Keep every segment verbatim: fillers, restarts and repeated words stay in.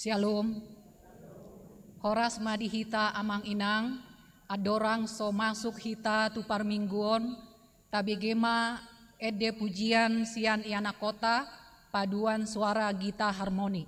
Syalom. Horas ma di hita amang inang, andorang so masuk hita tu parmingguon, tabege ma ende pujian sian ianakhonta, paduan suara gita harmoni.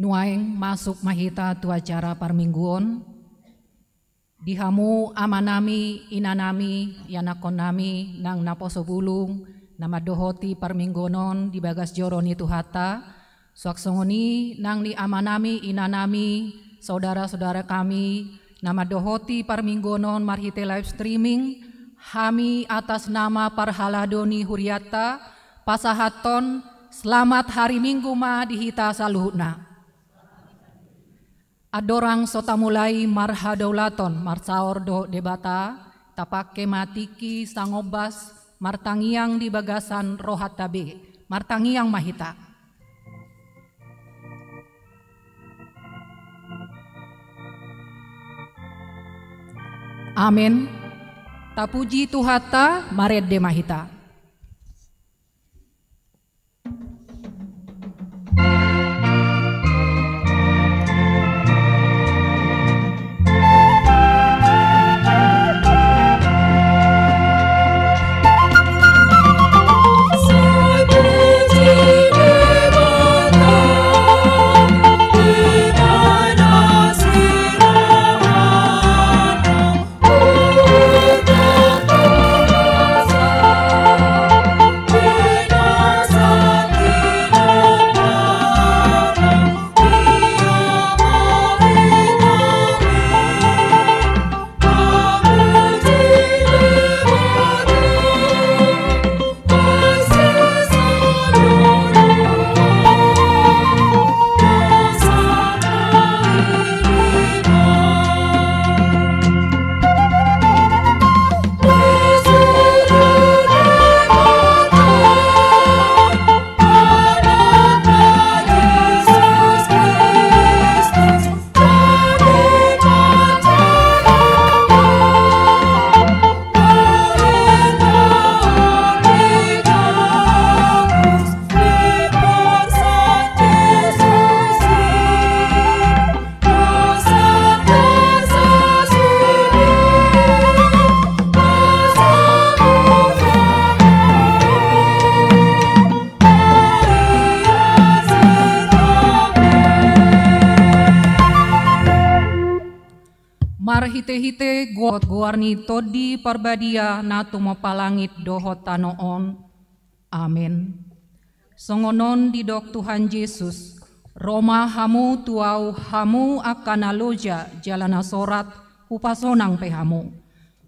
Nuaeng masuk ma hita tu acara parmingguon. Di hamu amanami, inanami, ianakkonnami nang naposo bulung, na mandohoti parmingguon on di bagas joro ni Tuhanta, suang songon i nang di amanami, inanami, saudara-saudara kami na mandohoti parmingguon on marhite live streaming, hami atas nama parhalado ni hurianta pasahathon selamat hari Minggu ma di hita saluhutna. Andorang so tamulai marhadaulaton marsaor dohot Debata, tapangke ma tingki sangombas martangiang di bagasan rohanta be. Martangiang ma hita. Amen. Tapuji Tuhanta, marende ma hita. Marhitehite goar ni Tondi Parbadia na tumompa langit dohot tano on. Amen. Songon on didok Tuhan Jesus, ro ma hamu tu Ahu, hamu angka na loja jala na sorat, hupasonang pe hamu.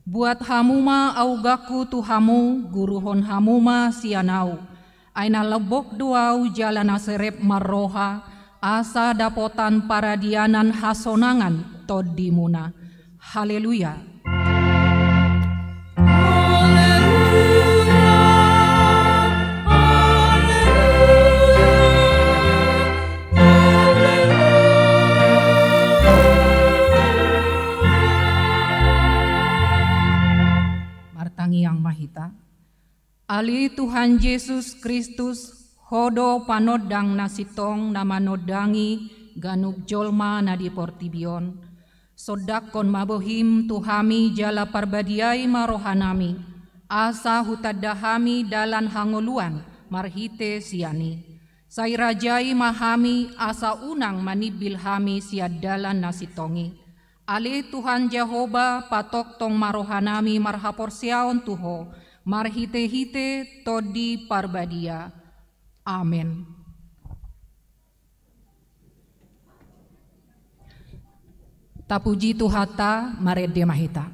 Buat hamu ma augangku tu hamu, guruhon hamu ma sian Ahu. Ai na lambok do Ahu jala na serep marroha, asa dapotan paradianan hasonangan tondimuna. Haleluya. Martangiang ma hita. Ale Tuhan Jesus Kristus, Ho do panondang na sintong na manondangi ganup jolma na di portibi on. Sondanghon ma bohim tu hami jala parbadiai ma rohanami, asa hutanda hami dalan hangoluan marhite sian i. Sai rajai ma hami asa unang manimbil hami sian dalan na sintong i. Ale Tuhan Jahowa, patongtong ma rohanami marhaporseaon tu Ho, marhitehite Tondi Parbadia. Amen. Tapuji Tuhanta, marende ma hita.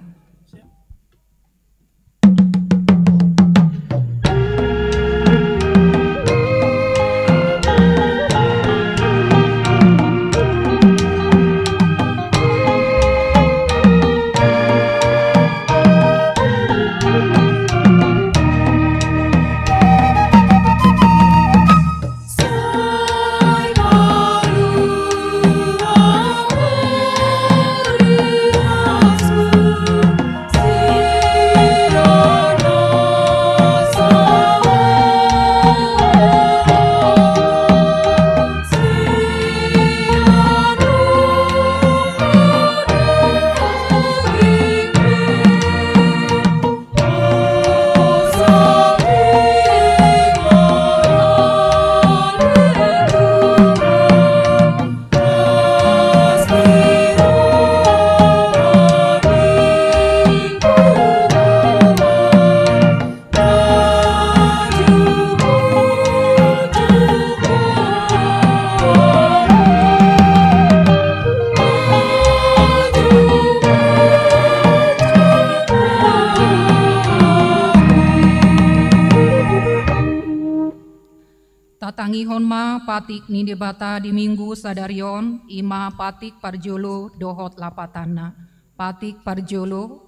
Tangihon ma patik ni Debata di Minggu sadari on, i ma patik parjolo dohot lapatanna. Patik parjolo.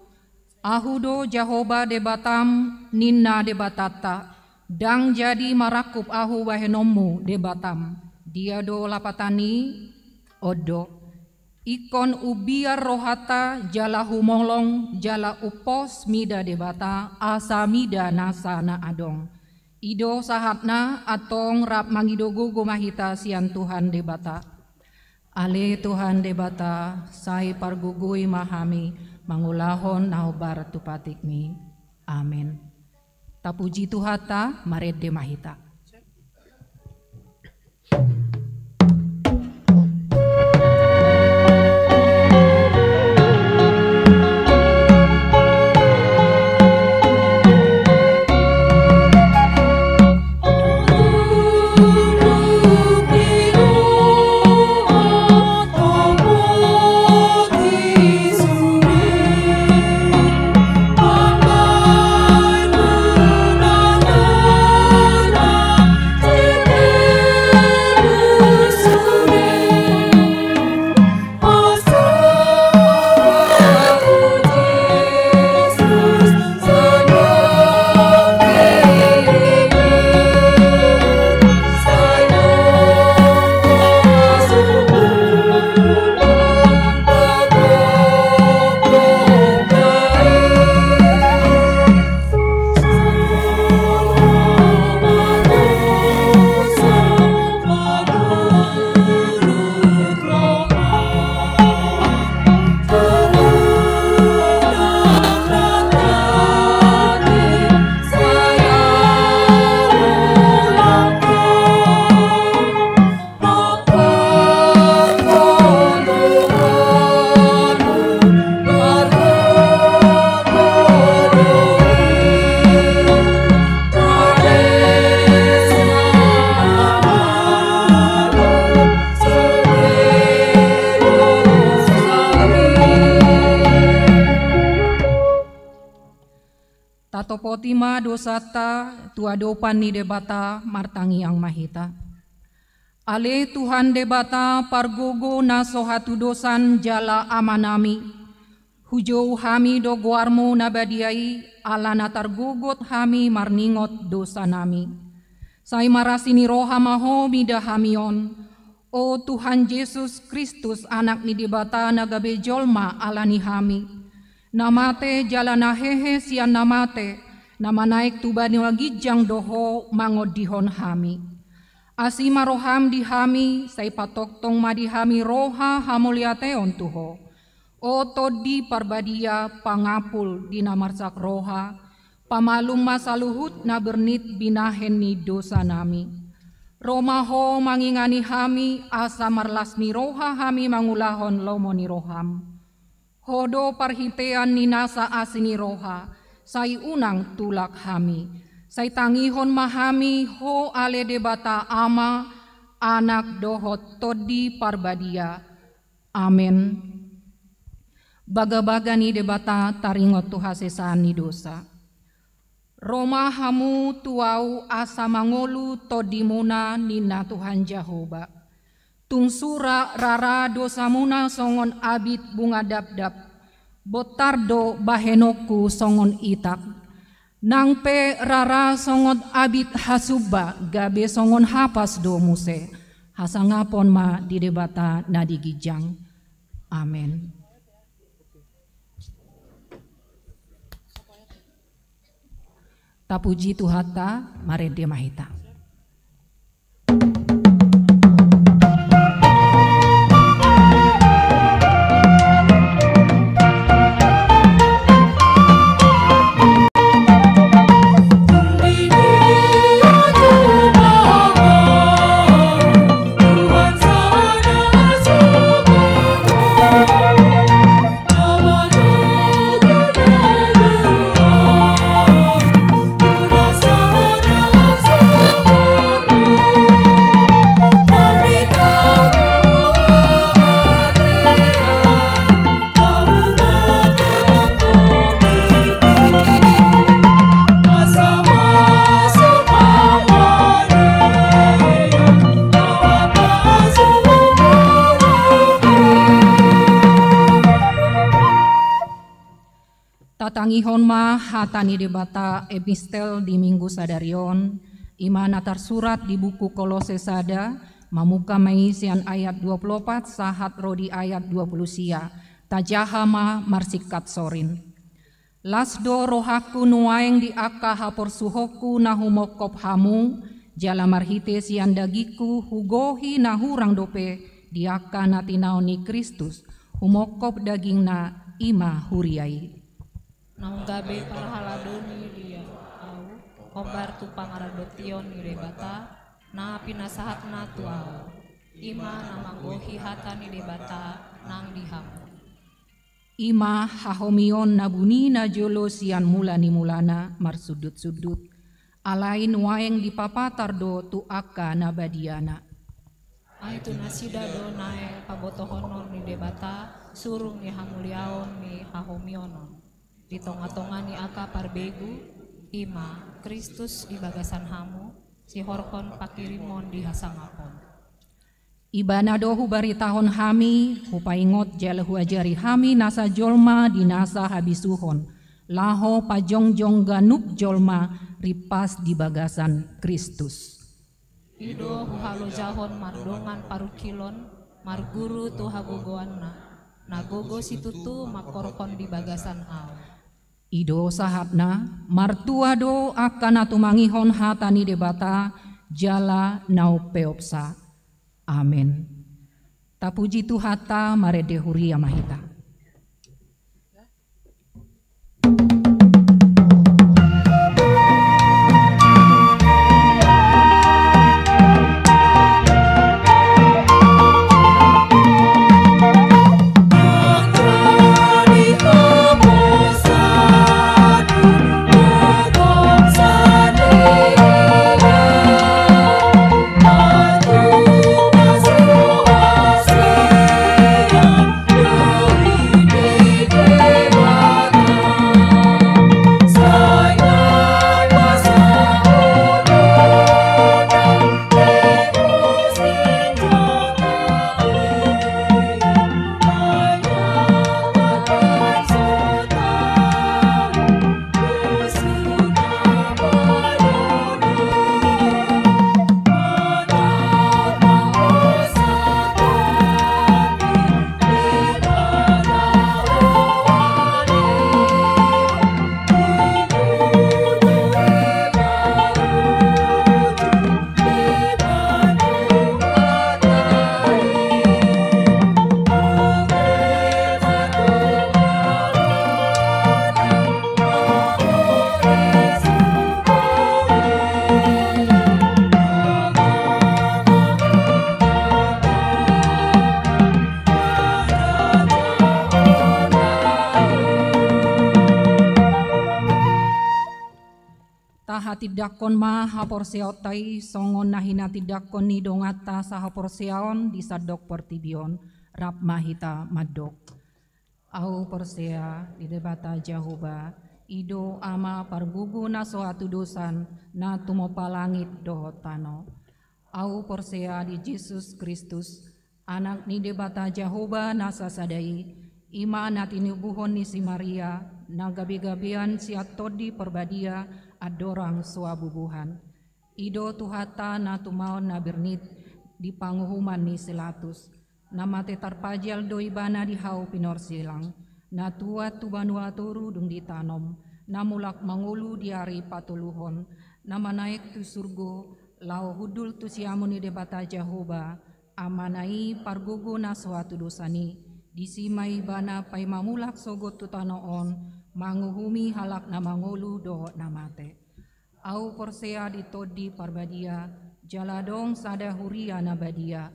Ahu do Jahowa Debatam, ninna Debatanta, ndang jadi marangkup Ahu bahenonmu Debatam. Dia do lapatan i? On do. Ingkon umbiar rohanta jala humolong jala umpos mida Debata, asa mida nasa na adong. I do sahatna, antong rap mangido gogo ma hita sian Tuhan Debata. Ale Tuhan Debata, sai pargogoi ma hami mangulahon na hombar tu patikmi. Amen. Tapuji Tuhanta, marende ma hita. Tatopoti ma dosanta tu adopan ni Debata, martangiang ma hita. Ale Tuhan Debata, pargogo na so hatudosan jala Amanami, hujou hami do goarmu na badia i, ala na targogot hami marningot dosanami. Sai marasi ni roha ma Ho mida hami on, O Tuhan Jesus Kristus, Anak ni Debata na gabe jolma ala ni hami, na mate jala na hehe sian na mate, na manaek tu banua ginjang do Ho mangondihon hami. Asi ma roham di hami, sai patongtong ma di hami roha hamauliateon tu Ho. O Tondi Parbadia, pangapul di na marsak roha, pamalum ma saluhut na bernit binahen ni dosanami. Ro ma Ho mangingani hami, asa marlas ni roha hami mangulahon lomo ni roham. Ho do parhitean ni nasa asi ni roha, sai unang tulak hami. Sai tangihon ma hami Ho ale Debata Ama, Anak dohot Tondi Parbadia. Amen. Bagabaga ni Debata taringot tu hasesaan ni dosa. Ro ma hamu tu Ahu asa mangolu tondimuna, ninna Tuhan Jahowa. Tung sura rara dosamuna songon abit bunga dapdap, bontar do bahenonku songon itak. Nang pe rara songon abit hasumba, gabe songon hapas do muse. Hasangapon ma di Debata na di ginjang. Amen. Tapuji Tuhanta, marende ma hita. Tangihon ma hata ni Debata epistel di Minggu sadari on, i ma na tarsurat di buku Kolose sada, mamungka ma i sian ayat dua puluh opat sahat ro di ayat dua puluh sia. Tajaha ma marsingkat sorin. Las do rohangku nuaeng di angka haporsuhonku na humongkop hamu, jala marhite sian dagingku hugohi na hurang dope di angka na tinaon ni Kristus, humongkop dagingna, i ma huria i. Naung gabe parhaladon ni dia ahu, hombar tu pangaradottion ni Debata, na pinasahatna tu ahu, i ma na manggohi hata ni Debata nang di hamu. I ma hahomion na buni na jolo sian mula ni mulana marsundutsundut, alai nuaeng dipapatar do tu angka na badiana. Ai tu nasida do naeng pabotohonon ni Debata, surung ni hamuliaon ni hahomion on. Di tongatonga ni angka parbegu, i ma Kristus di bagasan hamu, sihorhon pangkirimon di hasangapon. Ibana do hubaritahon hami, hupaingot jala huajari hami nasa jolma di nasa habisuhon, laho pajongjong ganup jolma rimpas di bagasan Kristus. I do huhalojahon mardongan parungkilon, marguru tu hagogoanna, na gogo situtu mangkorhon di bagasan ahu. I do sahatna, martua do angka na tumangihon hata ni Debata, jala na umpeopsa. Amen. Tapuji Tuhanta, marende huria ma hita. Tahatindangkon ma haporseaonta i songon na hinatindangkon ni donganta sahaporseaon di sandok portibi on. Rap ma hita mandok. Ahu porsea di Debata Jahowa, i do Ama pargogo na so hatudosan, na tumompa langit dohot tano. Ahu porsea di Jesus Kristus, Anak ni Debata Jahowa na sasada i, i ma na tinubuhon ni si Maria, na gabegabean sian Tondi Parbadia, andorang so habubuhan. I do Tuhanta na tumaon na bernit di panguhuman ni si Latus, na mate tarpajal do Ibana di hau pinorsilang, na tuat tu banua toru dung ditanom, na mulak mangolu di ari patoluhon, na manaek tu surgo, laho hundul tu siamun ni Debata Jahowa, Amana i pargogo na so hatudosan i. Disi ma Ibana paima mulak sogot tu tano on, manguhumi halak na mangolu dohot na mate. Ahu porsea di Tondi Parbadia, jala adong sada huria na badia,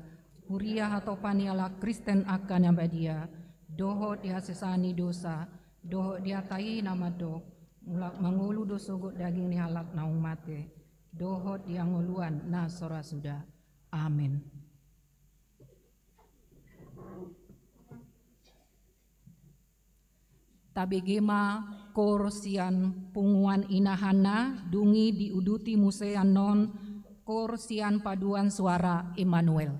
huria hatopan ni halak Kristen angka na badia, dohot di hasesaan ni dosa, dohot di hata i na mandok, mulak mangolu do sogot daging ni halak naung mate, dohot di hangoluan na so ra suda. Amen. Tabege ma koor sian punguan inahanna, dung i diuduti muse annon koor sian paduan suara Immanuel.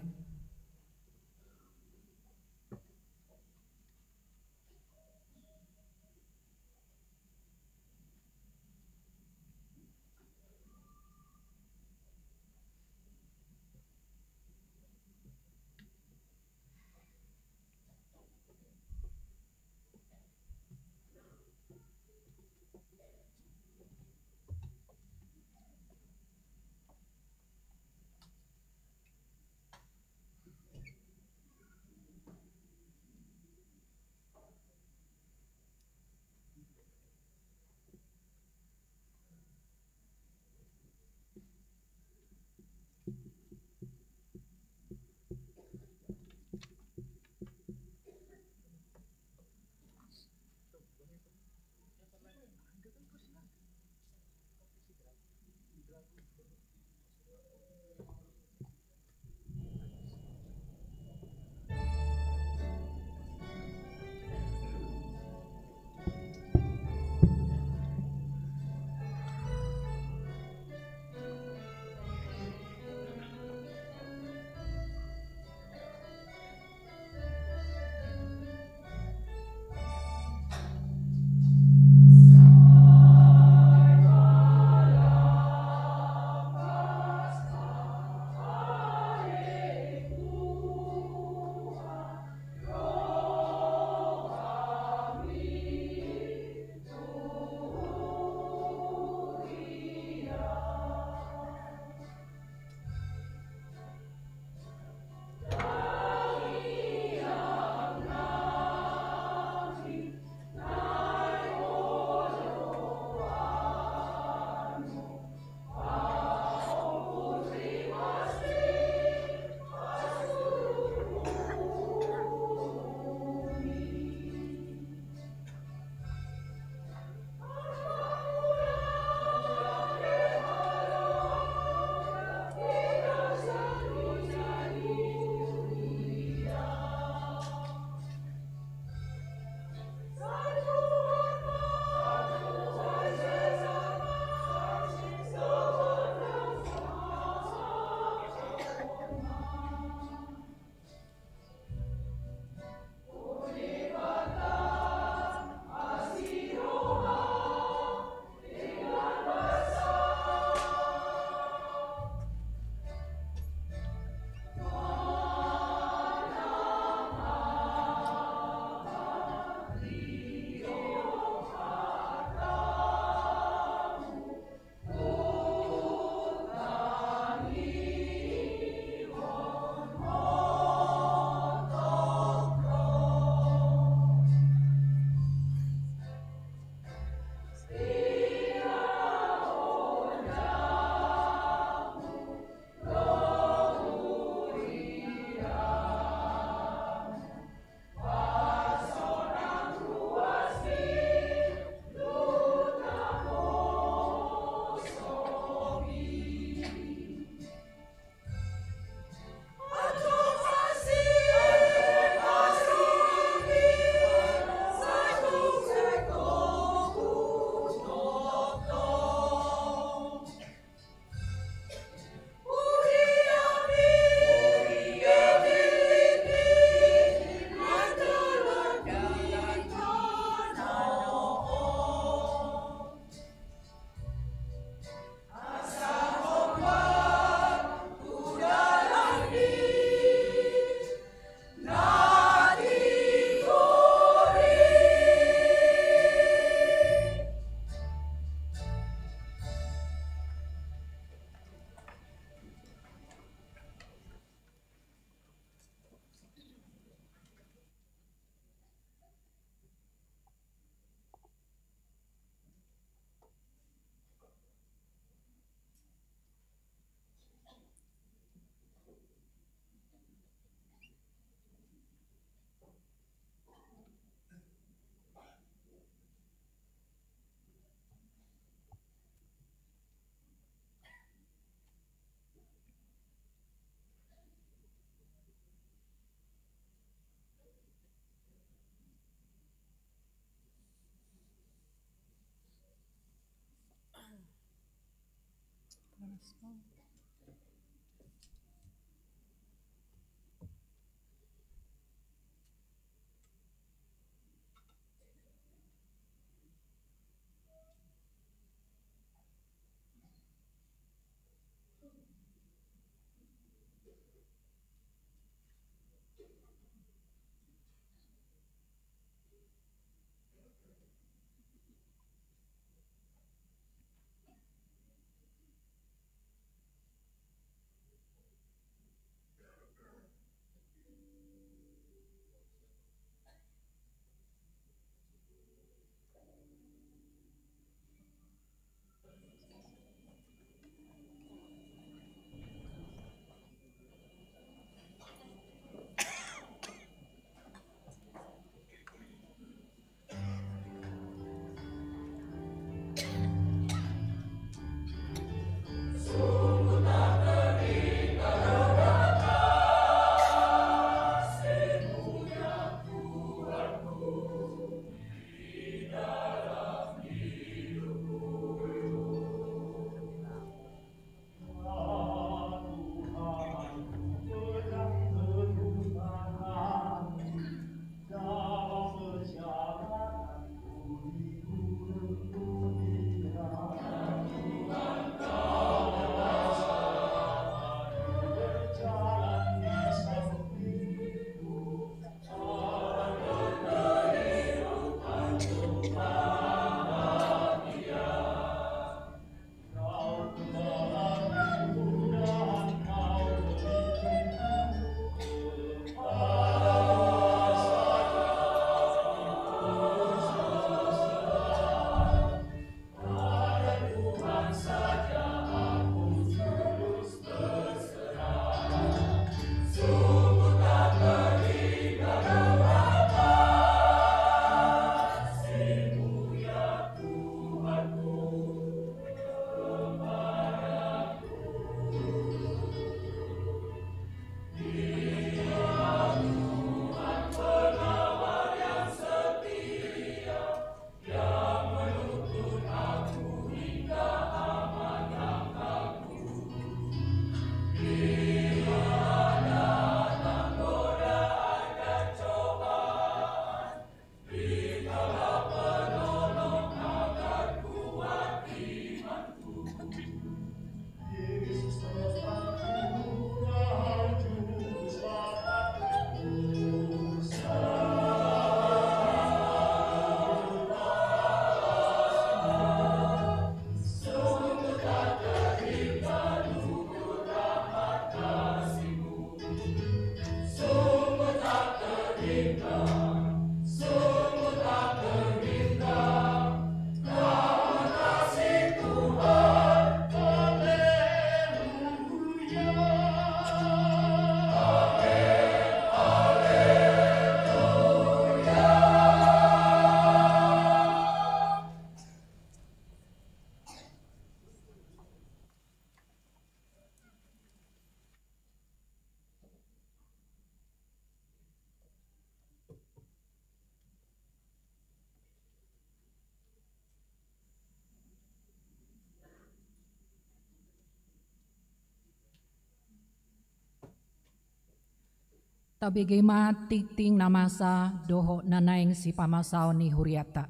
Tabege ma tingting na masa dohot na naeng sipamasaon ni hurianta.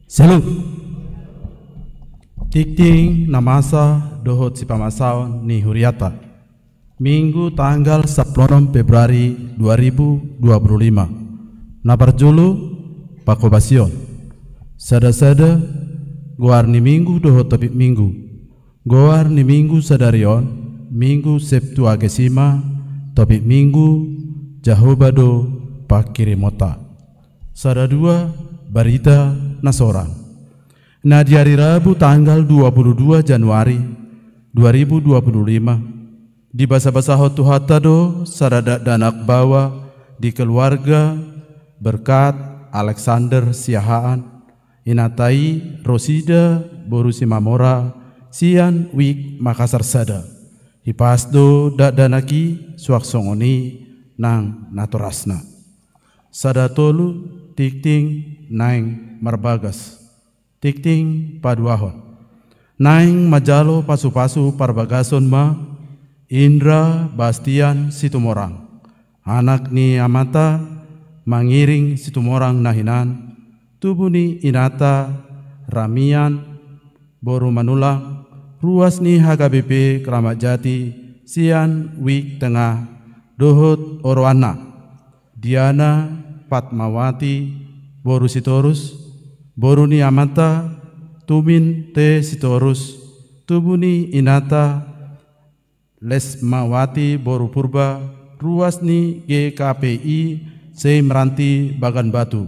Salut. Tingting na masa dohot sipamasaon ni hurianta. Minggu tanggal sampulu onom Februari dua ribu dua puluh lima. Na parjolo, panghobasion. Sada-sada, goar ni Minggu dohot topik Minggu. Goar ni Minggu sadari on, Minggu Septuagesima, topik Minggu, Jahowa do pangkirimonta. Sada dua, barita na sorang. Na di ari Rabu tanggal dua puluh dua Januari dua ribu dua puluh lima, dibasabasahon Tuhanta do sada dakdanak baoa di keluarga Berkat Alexander Siahaan, inanta i Rosida boru Simamora, sian Wijk Makassar sada. Hipas do dakdanak i suang songon i nang natorasna. Sada tolu tingting naeng marbagas. Tingting paduahon. Naeng manjalo pasupasu parbagason ma Indra Bastian Situmorang, anak ni amanta Mangiring Situmorang na hinan, tubu ni inanta Ramian boru Manullang, ruas ni H K B P Kramat Jati sian Wijk Tengah, dohot oroanna Diana Fatmawati boru Sitorus, boru ni amanta Tumin T Sitorus, tubu ni inanta Lesmawati boru Purba, ruas ni G K P I Sei Meranti Bagan Batu.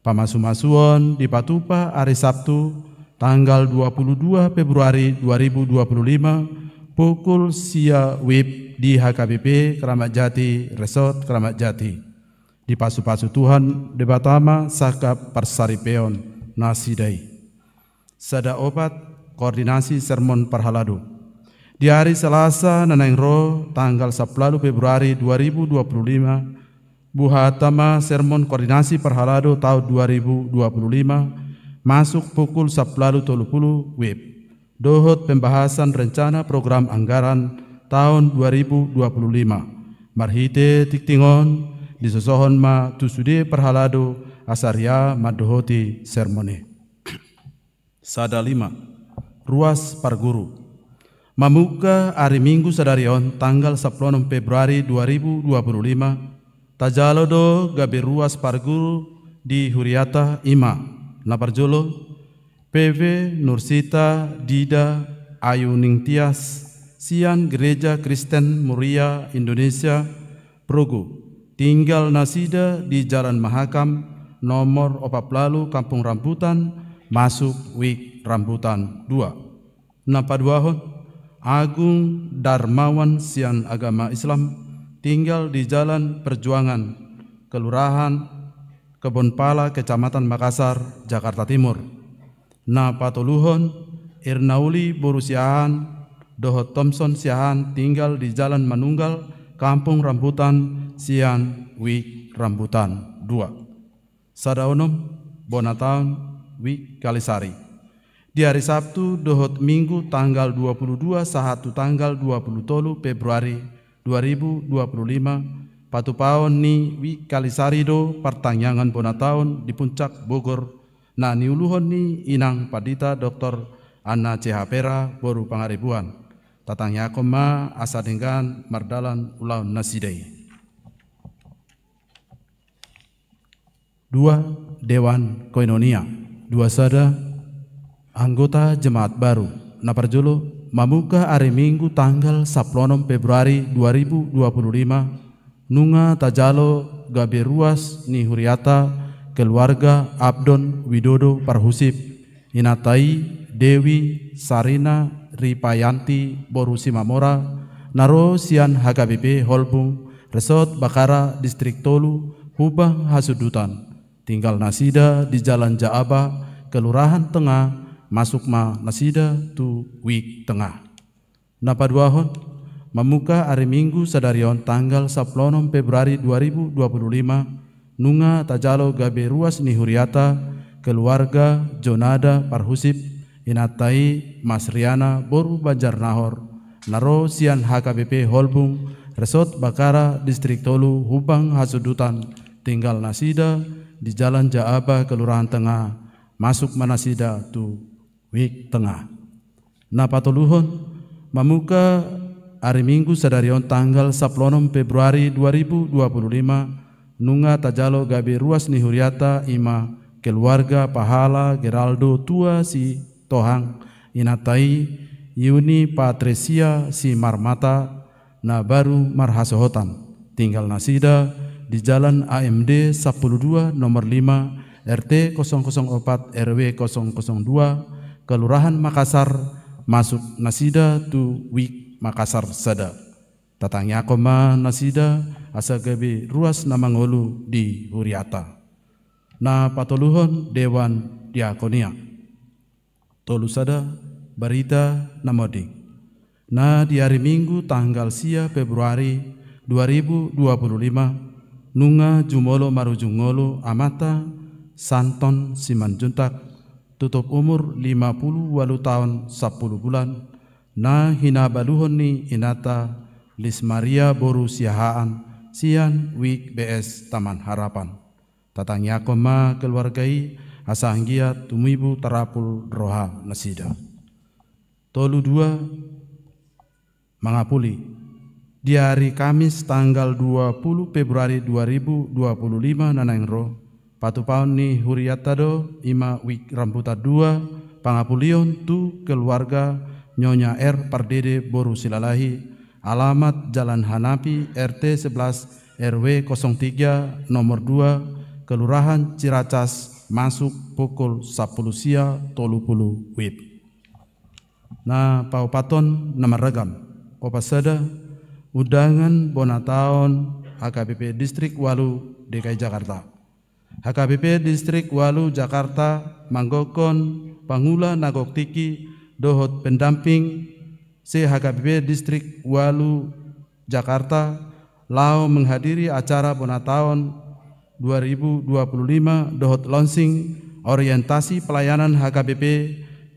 Pamasumasuon dipatupa ari Sabtu, tanggal dua puluh dua Februari dua ribu dua puluh lima, pukul sia wib di H K B P Kramat Jati, Resort Kramat Jati. Dipasupasu Tuhan Debata ma sangkap parsaripeon nasida i. Sada opat, koordinasi sermon parhalado. Di ari Salasa na naeng ro, tanggal sampulu ualu Februari dua ribu dua puluh lima, buhata ma sermon koordinasi parhalado taon dua ribu dua puluh lima, masuk pukul sampulu ualu tolu pulu wib, dohot pembahasan rencana program anggaran taon dua ribu dua puluh lima. Marhite tingting on, disosohon ma tu sude parhalado asa ria mandohoti sermon i. Sada lima. Ruas parguru. Mamungka ari Minggu sadari on, tanggal sampulu onom Februari dua ribu dua puluh lima, tajalo do gabe ruas parguru di huriata, i ma, na parjolo, P W Nursita Dida Ayu Ningtyas, sian Gereja Kristen Moria Indonesia, Progo, tinggal nasida di Jalan Mahakam nomor opat pulu ualu, Kampung Rambutan, masuk Wijk Rambutan dua. Na paduahon, Agung Darmawan sian agama Islam, tinggal di Jalan Perjuangan, Kelurahan Kebonpala, Kecamatan Makassar, Jakarta Timur. Na patoluhon, Irnauli boru Siahaan dohot Thomson Siahaan, tinggal di Jalan Manunggal, Kampung Rambutan, sian Wijk Rambutan dua. Sada onom, bona taon Wijk Kalisari. Di ari Sabtu dohot Minggu, tanggal dua puluh dua sahat tu tanggal dua puluh tolu Februari dua ribu dua puluh lima, patupaon ni Wijk Kalisari do partangiangan bona taon di Puncak Bogor, na niuluhon ni Inang Pandita Doktor Anna Cehapera boru Pangaribuan. Tatangiangkon ma asa denggan mardalan ulaon nasida i. Dua, Dewan Koinonia. Dua sada, anggota jemaat baru. Na parjolo, mamungka ari Minggu tanggal sampulu onom Februari dua ribu dua puluh lima, nunga tajalo gabe ruas ni huriata, keluarga Abdon Widodo Parhusip, inanta i Dewi Sarina Ripayanti boru Simamora, na ro sian H K B P Holbung, Resort Bakara, Distrik Tolu, Humbang Hasundutan. Tinggal nasida di Jalan Jaaba, Kelurahan Tengah, masuk ma nasida tu Wijk Tengah. Na paduahon, mamungka ari Minggu sadari on tanggal sampulu onom Februari dua ribu dua puluh lima, nunga tajalo gabe ruas ni huriata, keluarga Jonada Parhusip, inanta i Mas Riana boru Banjarnahor, na ro sian H K B P Holbung, Resort Bakara, Distrik Tolu, Humbang Hasundutan. Tinggal nasida di Jalan Jaaba, Kelurahan Tengah, masuk ma nasida tu Wijk Tengah. Na patoluhon, mamungka ari Minggu sadari on tanggal sampulu onom Februari dua ribu dua puluh lima, nunga tajalo gabe ruas ni huriata, i ma keluarga pahala Geraldo Tua Sitohang, inanta i Yuni Patresia Simarmata, na baru marhasohotan. Tinggal nasida di Jalan A M D sampulu dua nomor lima, R T kosong kosong opat, R W kosong kosong dua, Kelurahan Makassar, masuk nasida tu Wijk Makassar sada. Tatangiangkon ma nasida asa gabe ruas na mangolu di huriata. Na patoluhon, Dewan Diakonia. Tolu sada, barita na monding. Na di ari Minggu tanggal sia Februari dua ribu dua puluh lima, Nunga jumolo marujung ngolu amanta Santon Simanjuntak, tutup umur lima pulu ualu taon sampulu bulan, na hinabaluhon ni inanta Lis Maria boru Siahaan sian Wik B S Taman Harapan. Tatangiangkon ma keluarga i asa anggiat tumibu tarapul roha nasida. Tolu dua, mangapuli. Di hari Kamis tanggal dua pulu Februari dua ribu dua pulu lima na naeng ro, patupaon ni hurianta do, i ma Wik Rambutan dua, pangapulion tu keluarga Nyonya R Pardede boru Silalahi, alamat Jalan Hanapi, R T sebelas, R W kosong tiga, nomor dua, Kelurahan Ciracas, masuk pukul sampulu sia tolu pulu wib. Na paopathon na marragam. Opat sada, undangan bona taon H K B P Distrik ualu D K I Jakarta. H K B P Distrik ualu Jakarta manggokhon pangula na gok tingki dohot pendamping se-H K B P Distrik ualu Jakarta laho menghadiri acara bona taon dua ribu dua puluh lima dohot launching orientasi pelayanan H K B P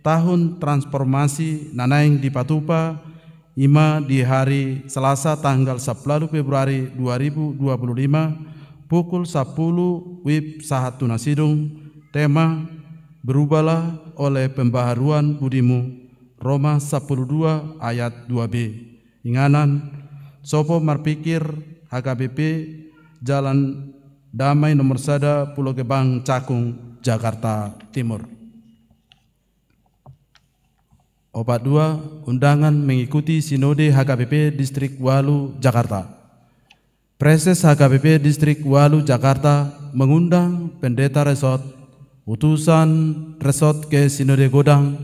tahun transformasi na naeng dipatupa, i ma di hari Selasa tanggal sampulu ualu Februari dua ribu dua puluh lima, pukul sampulu wib sahat tu na sidung, tema, Berubahlah oleh Pembaharuan Budimu, Roma sampulu dua ayat dua B. Inganan, Sopo Marpikir, H K B P, Jalan Damai nomor sada, Pulo Gebang Cakung, Jakarta Timur. Opat dua, undangan mengikuti Sinode H K B P Distrik ualu Jakarta. Praeses H K B P Distrik ualu Jakarta mengundang pendeta resort, utusan resort ke Sinode Godang,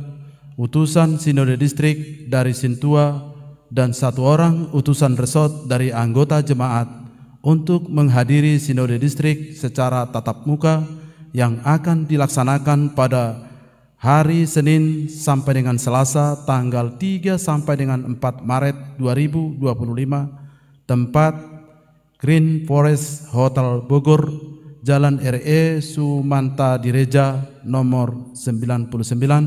utusan Sinode Distrik dari Sintua, dan satu orang utusan resort dari anggota jemaat untuk menghadiri Sinode Distrik secara tatap muka yang akan dilaksanakan pada hari Senin sampai dengan Selasa tanggal tiga sampai dengan empat Maret dua ribu dua puluh lima, tempat Green Forest Hotel Bogor, Jalan R E Sumanta Direja nomor sembilan puluh sembilan,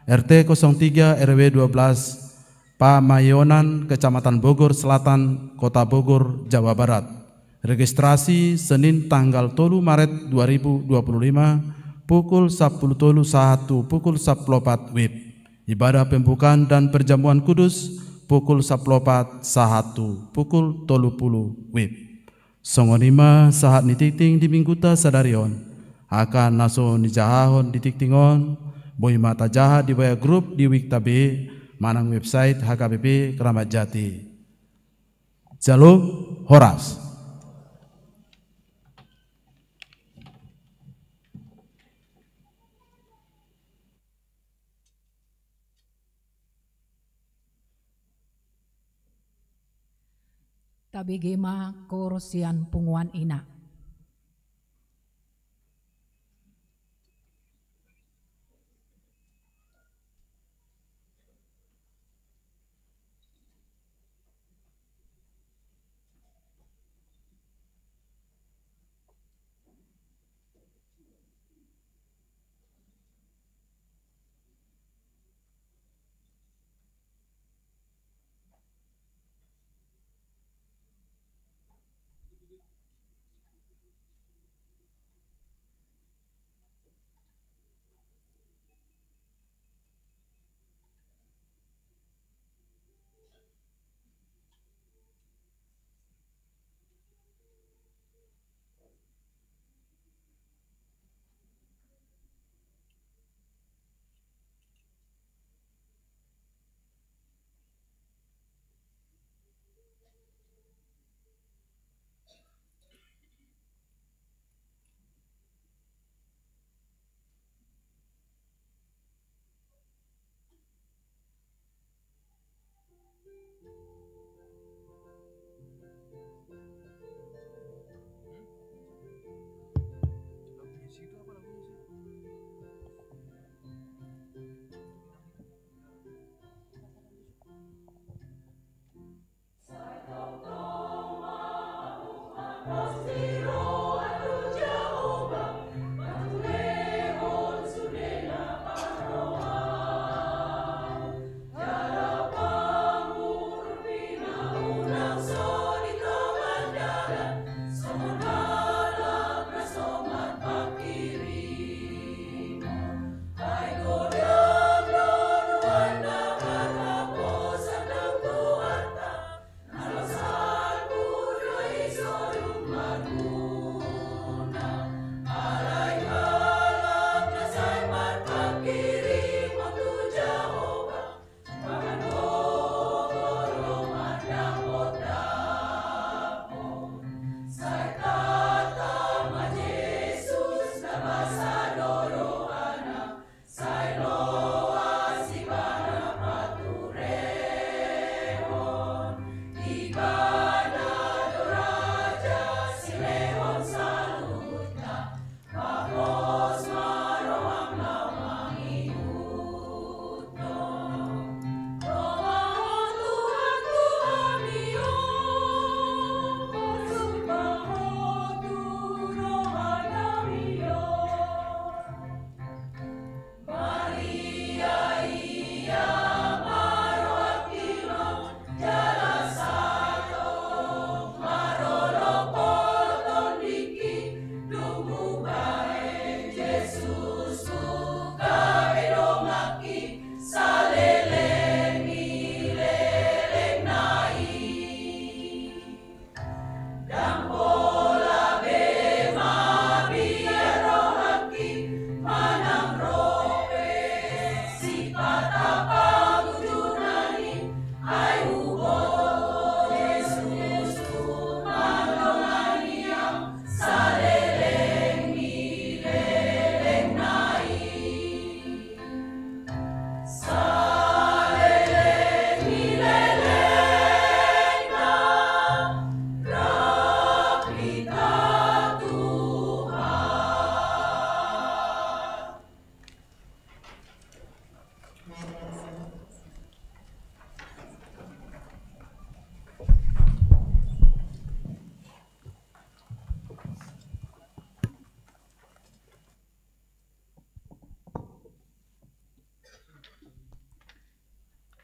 R T kosong tiga R W dua belas, Pamayonan, Kecamatan Bogor Selatan, Kota Bogor, Jawa Barat. Registrasi Senin tanggal tolu Maret dua ribu dua puluh lima, pukul sampulu tolu sahat tu pukul sampulu opat wib. Ibadah pembukaan dan perjamuan kudus pukul sampulu opat sahat tu pukul tolu pulu wib. Songon i ma sahat ni tingting di minggunta sadari on. Angka na so nijahahon di tingting on, boi ma tajaha di baya grup di Wikta B manang website H K B P Kramat Jati. Jalo, horas. Tabege ma koor sian punguan ina.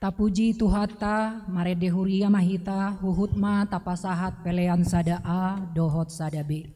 Tapuji Tuhanta, marende huria ma hita, huhut ma tapasahat pelean sada A dohot sada B.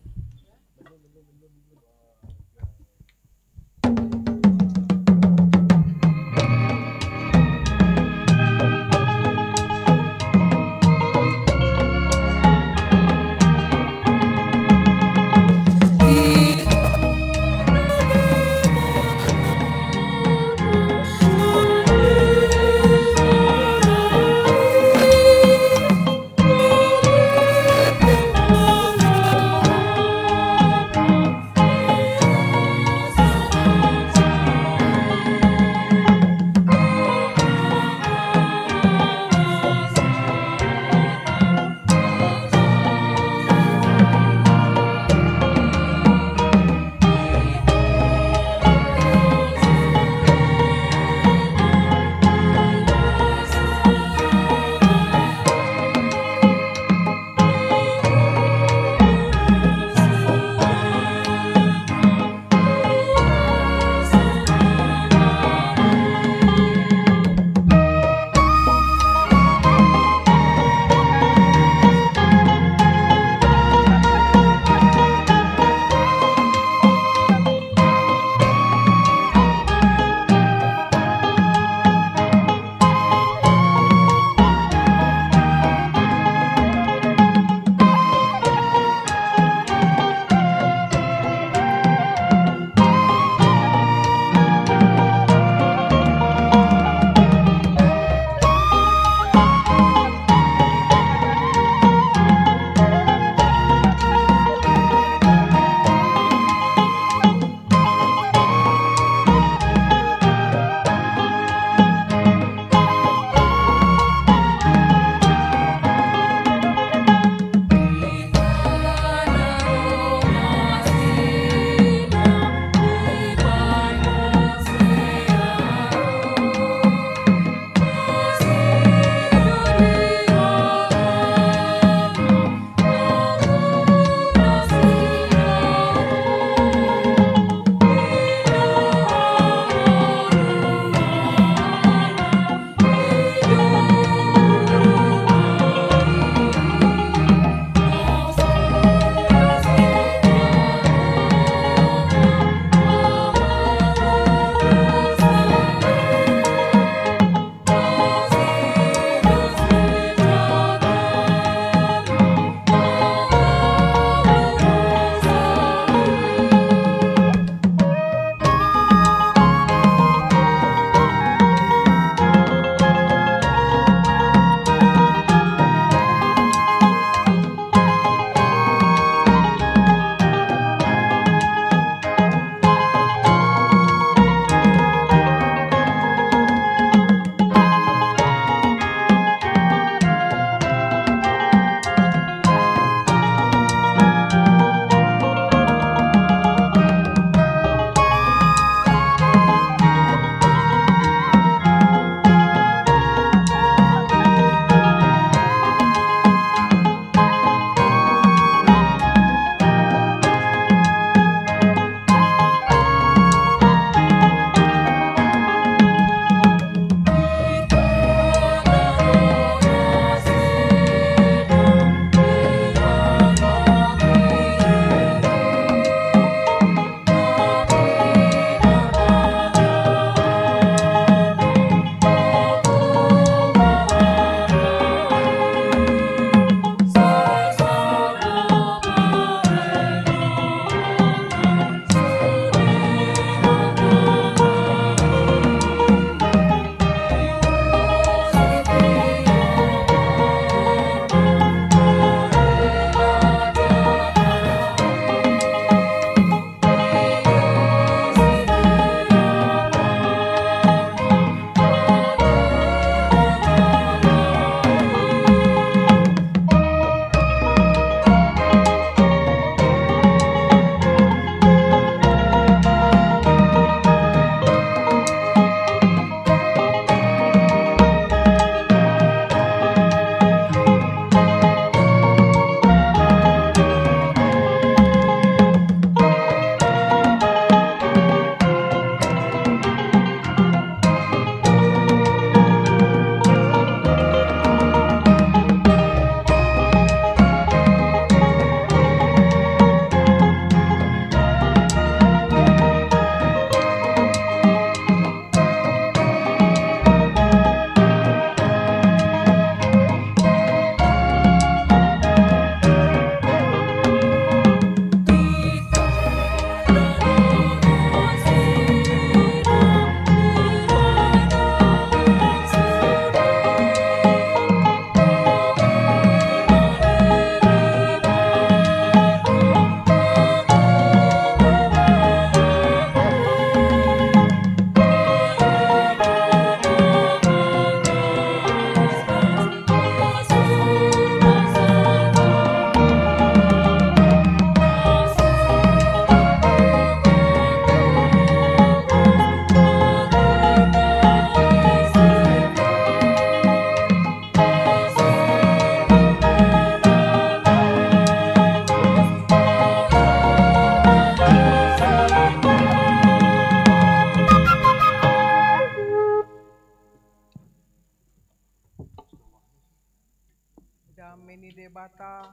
Debata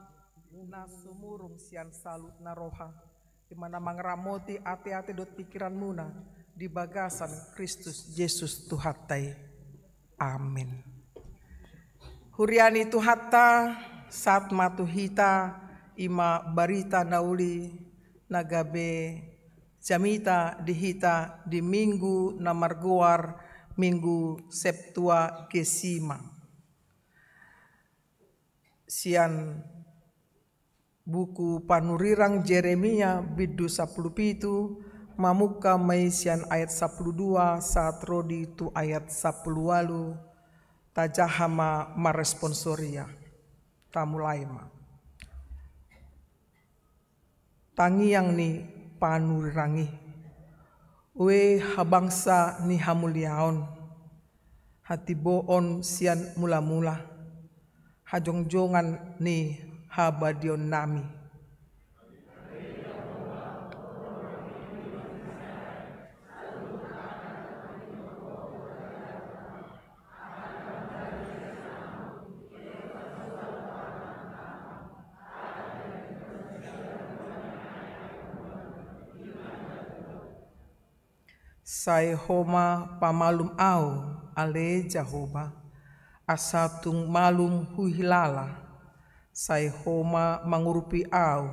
na sumurung sian saluhutna roha, i ma na mangaramoti ateate dohot pingkiranmuna di bagasan Kristus Jesus Tuhanta i. Amin. Huria ni Tuhanta, sahat ma tu hita i ma barita na uli na gabe jamita di hita di minggu na margoar Minggu Septuagesima. Sian buku panurirang Jeremia bindu sampulu pitu, mamungka ma i sian ayat sampulu dua sahat ro di tu ayat sampulu ualu. Tajaha ma marresponsoria. Tamulai ma. Tangiang ni panurirang i. Ue habangsa ni hamuliaon, hatimboon sian mulamula, hajongjongan ni habadiaonnami. Sai Ho ma pamalum ahu, ale Jahowa, asa tung malum huhilala. Sai Ho ma mangurupi ahu,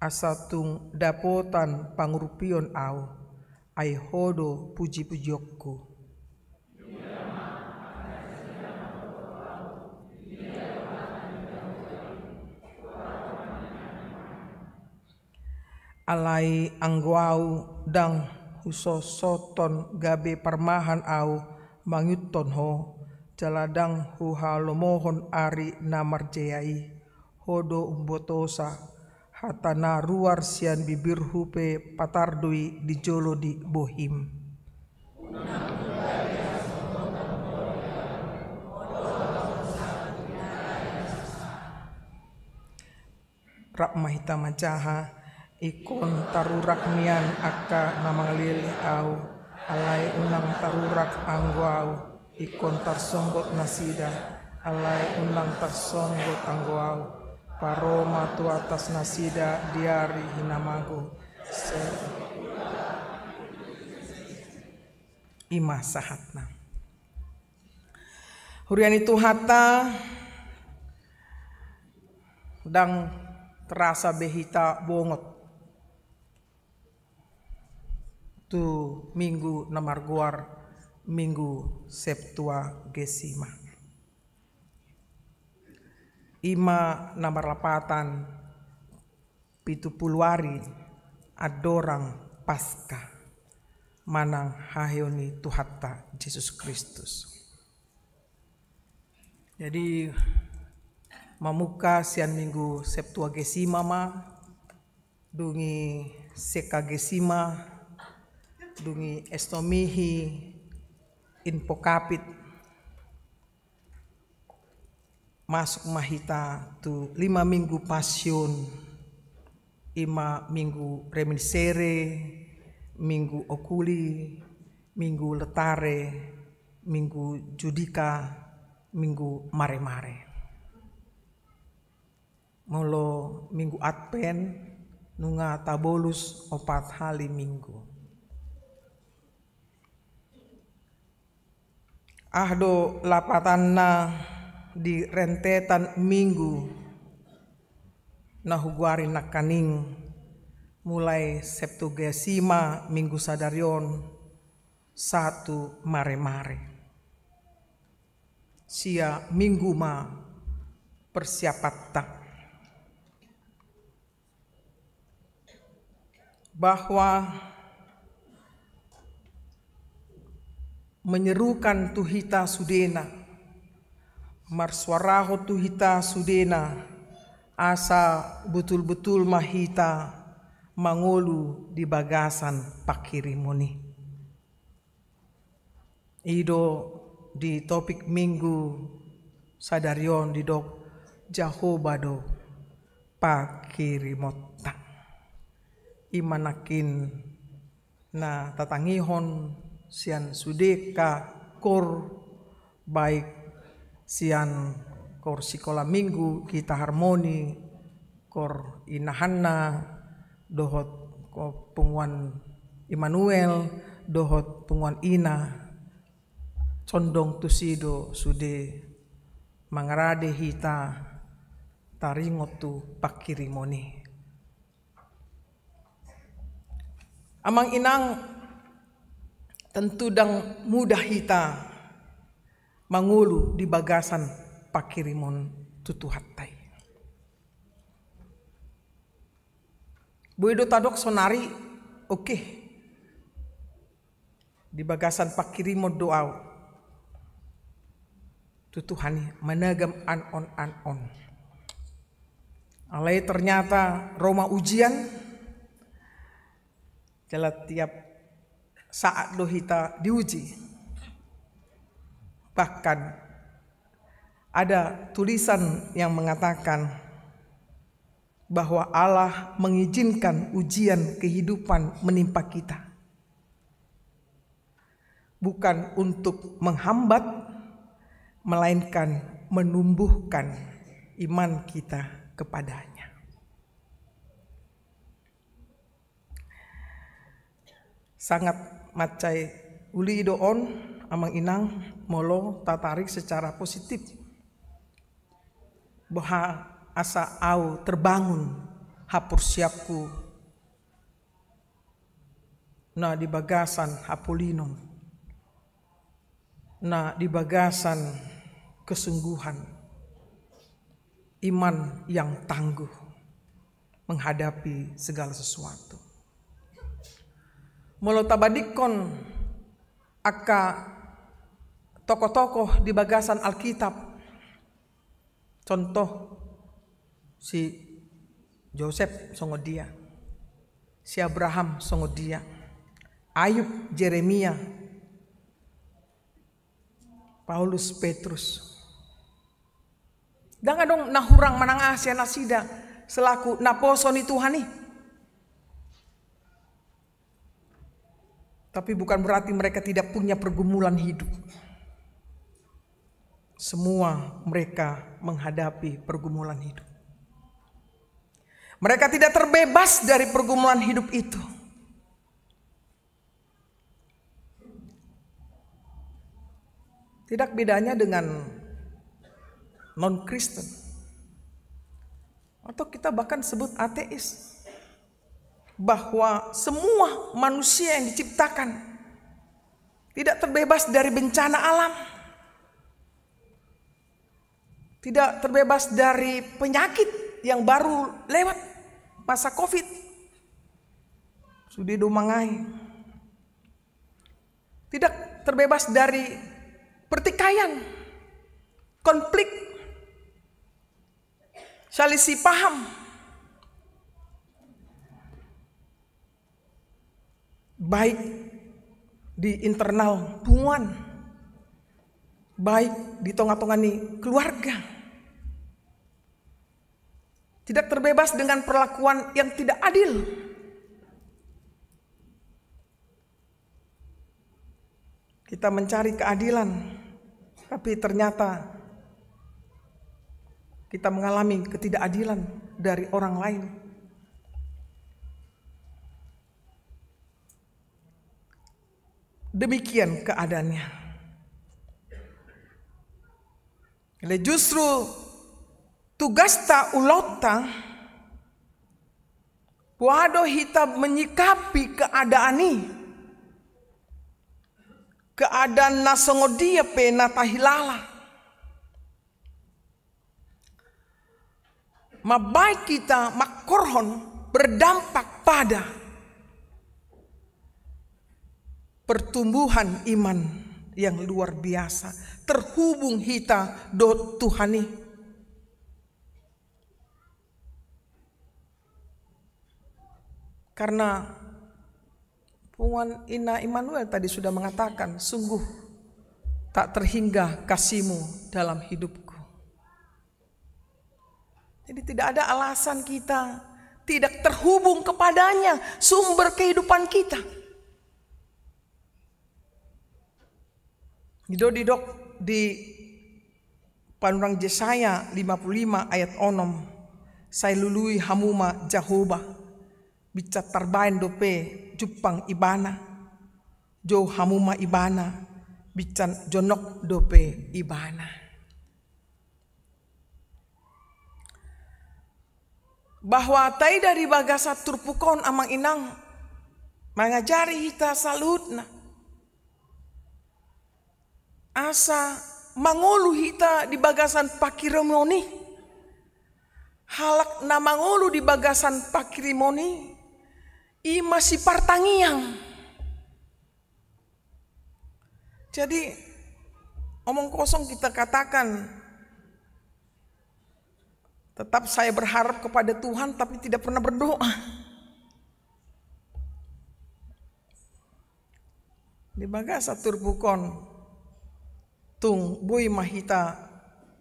asa tung dapotan pangurupion ahu, ai Ho do pujipujionku. Alai anggo ahu, ndang husosothon gabe parmahan ahu mangihuthon Ho, jala ndang huhalomohon ari na marjea i. Ho do umbotosa, hata na ruar sian bibirhu pe patar do i di jolo ni bohim. Rap ma hita manjaha. Ingkon tarurak nian angka na mangalele ahu, alai unang tarurak anggo ahu. Ingkon tarsonggot nasida, alai unang tarsonggot anggo ahu. Paro ma tu atas nasida di ari hinamago. Se- I ma sahatna. Huria ni Tuhanta, ndang terasa be hita bongot tu minggu na margoar Minggu Septuagesima. I ma na marlapatan pitu pulu ari andorang Paska manang haheheon ni Tuhanta Jesus Kristus. Jadi, mamungka sian Minggu Septuagesima ma, dung i Sexagesima, dung i Estomihi, Invocavit, masuk ma hita tu lima minggu Pasion, i ma Minggu Reminiscere, Minggu Oculi, Minggu Letare, Minggu Judica, Minggu Maremare. Molo Minggu Advent, nunga tabolus opat hali Minggu. Aha do lapatanna di rentetan minggu na hugoari nangkaning, mulai Septuagesima minggu sadari on sahat tu Maremare. Sia minggu ma persiapanta. Bahwa menyerukan tu hita sudena, marsuarahon tu hita sudena, asa betul-betul ma hita mangolu di bagasan panghirimon i. I do di topik minggu sadari on didok Jahowa do panghirimonta. I ma nangkin na tatangihon sian sude angka koor, baik sian Kor sikola minggu, Gita Harmoni, kor Ina Hanna, dohot ko punguan Immanuel, dohot punguan Ina, condong tusi do sude mangarade hita taringot tu pangkirimon i. Amang inang, tentu ndang mudah hita mangolu di bagasan pangkirimon tu Tuhanta i. Boi do tadok sonari, oke. Di bagasan pangkirimon do au tu Tuhan i managam an on an on. Alai ternyata ro ma ujian, jala tiap saat do hita diuji. Bahkan ada tulisan yang mengatakan bahwa Allah mengizinkan ujian kehidupan menimpa kita, bukan untuk menghambat, melainkan menumbuhkan iman kita kepada-Nya. Sangat mansai uli do on, amang inang, molo tatarik secara positif, boha asa au terbangun haporseaonku na di bagasan hapolinon, na di bagasan kesungguhan, iman yang tangguh menghadapi segala sesuatu. Molo tabandingkon angka tokoh-tokoh di bagasan Alkitab, contoh, si Josep songon dia, si Abraham songon dia, Ayub, Jeremia, Paulus, Petrus. Ndang adong na hurang manang aha sian nasida selaku naposo ni Tuhan i. Tapi bukan berarti mereka tidak punya pergumulan hidup. Semua mereka menghadapi pergumulan hidup. Mereka tidak terbebas dari pergumulan hidup itu. Tidak bedanya dengan non-Kristen. Atau kita bahkan sebut ateis. Bahwa semua manusia yang diciptakan tidak terbebas dari bencana alam. Tidak terbebas dari penyakit yang baru lewat, masa covid. Sude do mangae. Tidak terbebas dari pertikaian, konflik, selisih paham, baik di internal punguan, baik di tonga-tonga ni keluarga. Tidak terbebas dengan perlakuan yang tidak adil. Kita mencari keadilan, tapi ternyata kita mengalami ketidakadilan dari orang lain. Demikian keadaannya. Jadi justru tugasta, ulaonta, boha do hita menyikapi keadaan i. Keadaan na songon dia pe na tahilala, mambahen hita mangkorhon berdampak pada pertumbuhan iman yang luar biasa, terhubung hita dohot Tuhan i. Karena punguan Ina Immanuel tadi sudah mengatakan, sungguh tak terhingga kasih-Mu dalam hidupku. Jadi tidak ada alasan kita tidak terhubung kepada-Nya, sumber kehidupan kita. I do didok di Panurirang Jesaya lima pulu lima ayat onom, sai lului hamu ma Jahowa, binsan tarbaen dope jumpang Ibana, jou hamu ma Ibana, binsan jonok dope Ibana. Bahwa taida di bagasan turpuk on, amang inang, mangajari hita saluhutna asa mangolu hita di bagasan pangkirimon i. Halak na mangolu di bagasan pangkirimon i, i ma sipartangiang. Jadi, omong kosong kita katakan, tetap saya berharap kepada Tuhan, tapi tidak pernah berdoa. Di bagasan turpuk on, tung boi ma hita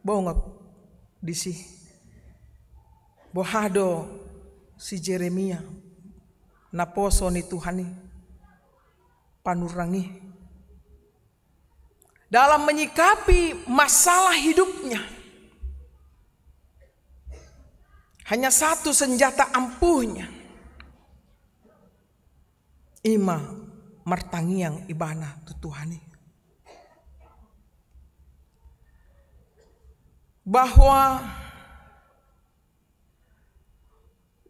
bongot disi. Boha do si Jeremia, naposo ni Tuhan i, panurirang i, dalam menyikapi masalah hidupnya, hanya satu senjata ampuhnya, i ma martangiang ibana tu Tuhan i. Bahwa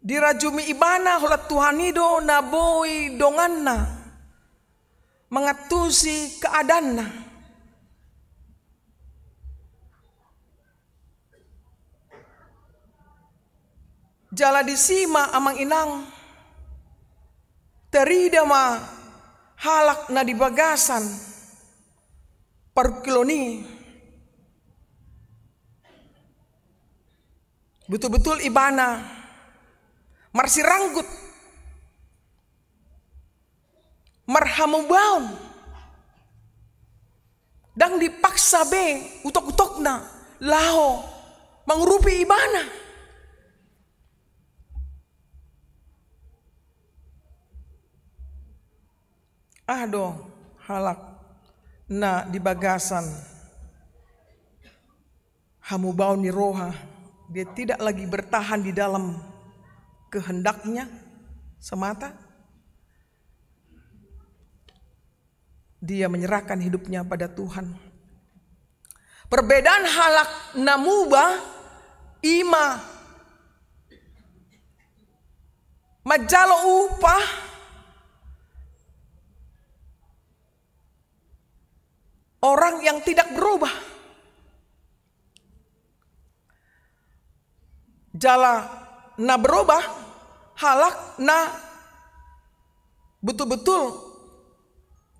dirajumi ibana holan Tuhan i do na boi donganna mangantusi keadaanna. Jala disi ma, amang inang, tarida ma halak na di bagasan parungkilon i, betul-betul ibana marsiranggut, marhamubaon, ndang dipaksa be utok-utokna laho mangurupi ibana. Aha do halak na di bagasan hamubaon ni roha, dia tidak lagi bertahan di dalam kehendaknya semata, dia menyerahkan hidupnya pada Tuhan. Perbedaan halak na muba, i ma manjalo upah orang yang tidak berubah. Jala na berubah halak na betul-betul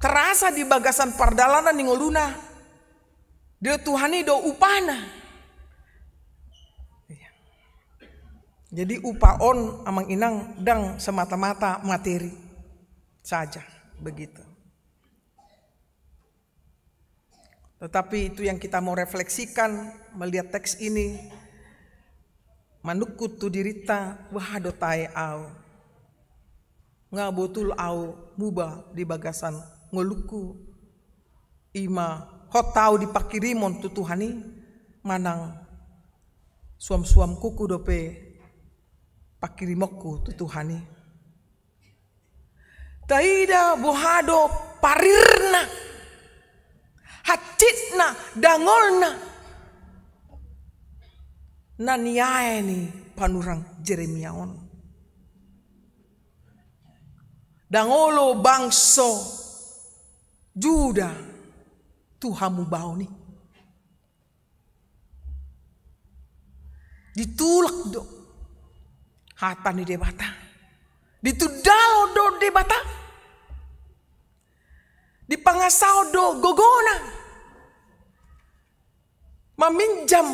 terasa di bagasan pardalanan ni ngoluna. Dia Tuhan i do upahna. Jadi upah on, amang inang, ndang semata-mata materi saja, begitu. Tetapi itu yang kita mau refleksikan melihat teks ini, manungkun tu dirinta, boha do tahe au. Nga botul au muba di bagasan ngolungku, i ma hot au di pangkirimon tu Tuhan i, manang suam-suamku dope pangkirimonku tu Tuhan i. Taida boha do parirna, hansitna, dangolna na niae ni panurirang Jeremia on. Ndang olo bangso Juda tu hamubaon i. Ditulak do hata ni Debata. Ditundalhon do Debata. Dipangasahon do gogona maminjam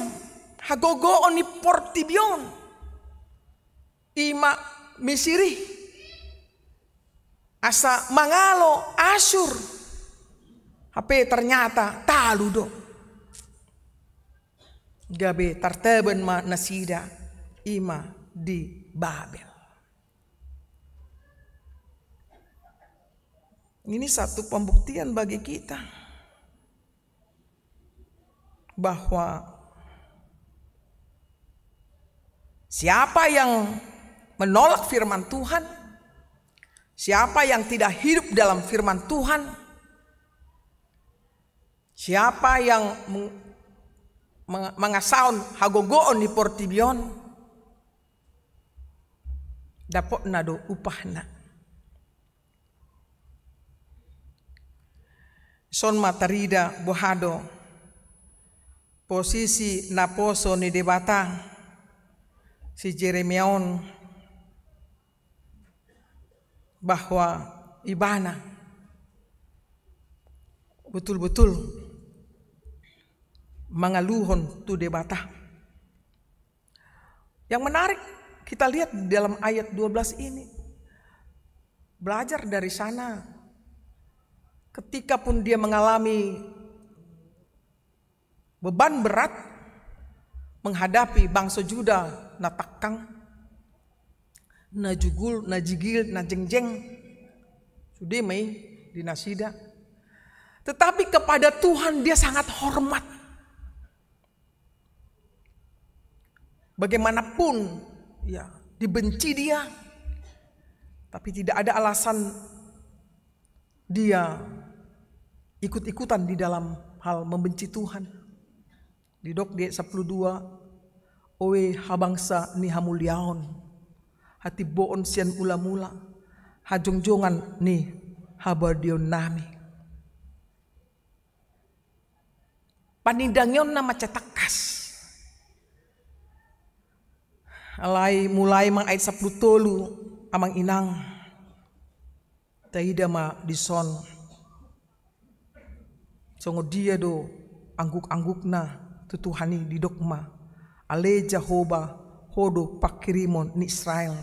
hagogoon ni portibi on, i ma Misir i, asa mangalo Asur. Hape ternyata talu do. Gabe tartaban ma nasida, i ma di Babel. Ini satu pembuktian bagi kita bahwa Siapa yang menolak firman Tuhan, siapa yang tidak hidup dalam firman Tuhan, siapa yang meng-, meng-, mangasahon hagogoon di portibi on, dapotna do upahna. Son ma tarida boha do posisi naposo ni Debata si Jeremia on, bahwa ibana betul-betul mangaluhon tu Debata. Yang menarik, kita lihat di dalam ayat dua belas ini, belajar dari sana, ketika pun dia mengalami beban berat menghadapi bangso Juda na tangkang, na jugul, na jigil, na jengjeng, sude ma i di nasida. Tetapi kepada Tuhan dia sangat hormat. Bagaimanapun, ya, dibenci dia, tapi tidak ada alasan dia ikut-ikutan di dalam hal membenci Tuhan. Didok di ayat sampulu dua, "Oe habangsa ni hamuliaon, hatimboon sian mula-mula, hajongjongan ni habadiaonnami." Panindangionna mansai tangkas. Alai mulai ma ayat sampulu tolu, amang inang, taida ma dison songon dia do angguk-anggukna tu Tuhan i. Didok ma, "Ale Jahowa, Ho do pangkirimon ni Israel,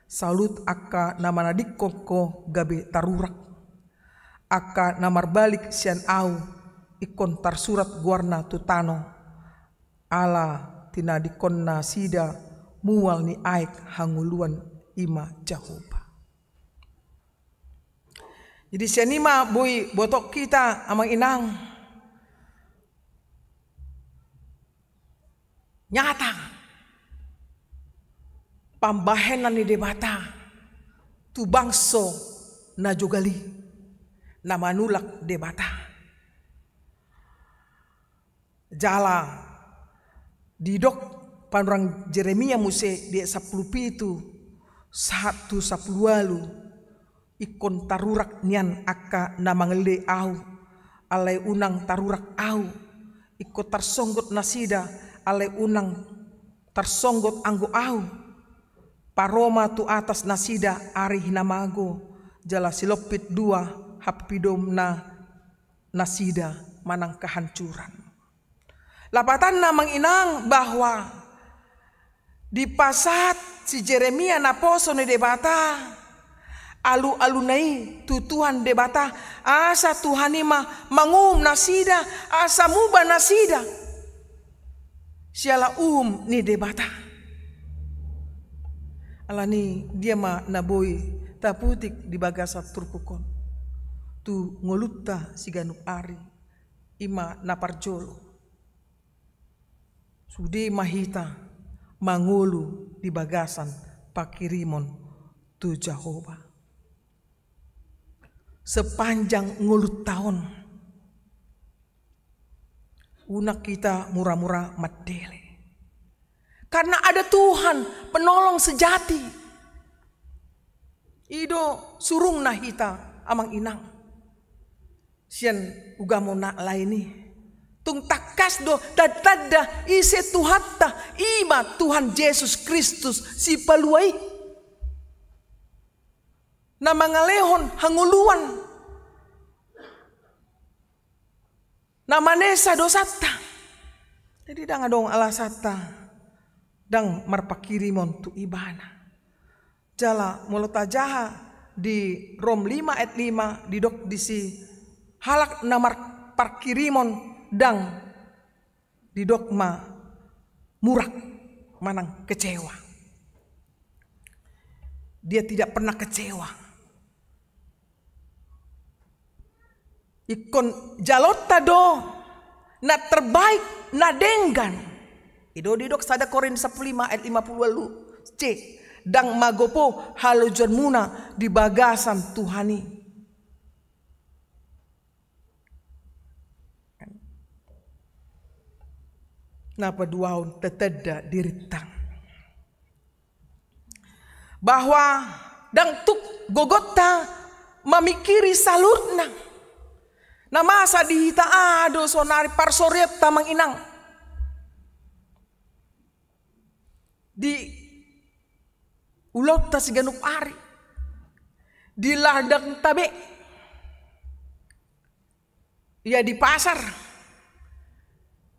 saluhut angka na manadingkon Ho gabe tarurak. Angka na marbalik sian Ahu ingkon tarsurat goarna tu tano, ala tinadingkonnasida mual ni aek hangoluan, i ma Jahowa." Jadi sian i ma boi boto hita, amang inang, nyata pambahenan ni Debata tu bangso na jogal i, na manulak Debata. Jala didok panurirang Jeremia muse di ayat sampulu pitu sahat tu sampulu ualu, "Ingkon tarurak nian angka na mangelei Ahu, alai unang tarurak Ahu. Ingkon tarsonggot nasida, alai unang tarsonggot anggo Ahu. Paro ma tu atas nasida ari hinamago, jala silompit dua hapidomna nasida manang kehancuran." Lapatanna, amang inang, bahwa dipasahat si Jeremia naposo ni Debata alu-aluna i tu Tuhan Debata, asa Tuhan i ma manguhum nasida, asa muba nasida siala uhum ni Debata. Alani dia ma na boi taputik di bagasan turpuk on tu ngolunta siganup ari, i ma na parjolo. Sude ma hita mangolu di bagasan pangkirimon tu Jahowa. Sepanjang ngolunta on, unang hita mura-mura mandele. Karena ada Tuhan, penolong sejati. I do surungna hita, amang inang, sian ugamo na lain i. Tung tangkas do tanda-tanda ise Tuhanta, i ma Tuhan Jesus Kristus, Sipalua i, na mangalehon hangoluan, na manesa dosanta. Jadi ndang adong alasanta ndang marpangkirimon tu Ibana. Jala molo tajaha di Rom lima ayat lima, didok disi, halak na marpangkirimon ndang didok ma murak manang kecewa. Dia tidak pernah kecewa. Ingkon jalonta do na terbaik, na denggan. I do didok sada Korintus sampulu lima ayat lima pulu ualu C, ndang magopo halojonmuna di bagasan Tuhan i. Na paduahon, tatanda dirinta. Bahwa ndang tuk gogonta mamingkiri saluhutna. Na masa di hita aha do sonari parsorionta, amang inang. Di ulaonta siganup ari. Di ladangta be. Ia di pasar,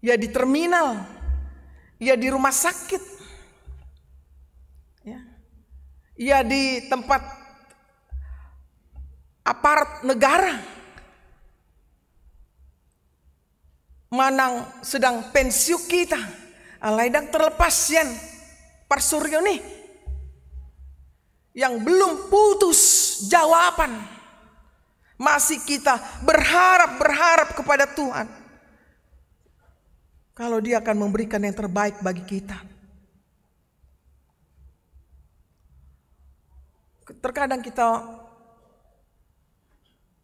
ia di terminal, ia di rumah sakit, ya, ia di tempat aparat negara, manang sedang pensiun hita, alai ndang terlepas sian parsorion i. Yang belum putus jawaban, masih kita berharap, berharap kepada Tuhan, kalau Dia akan memberikan yang terbaik bagi kita. Terkadang kita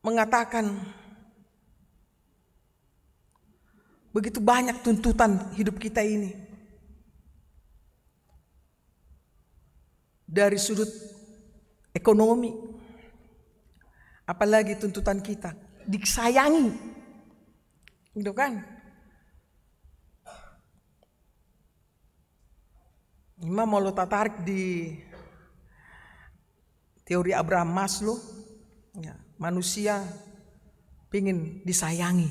mengatakan, begitu banyak tuntutan hidup kita ini. Dari sudut ekonomi, apalagi tuntutan kita disayangi, gitu kan? Ima molo tatarik di teori Abraham Maslow, ya, manusia pingin disayangi,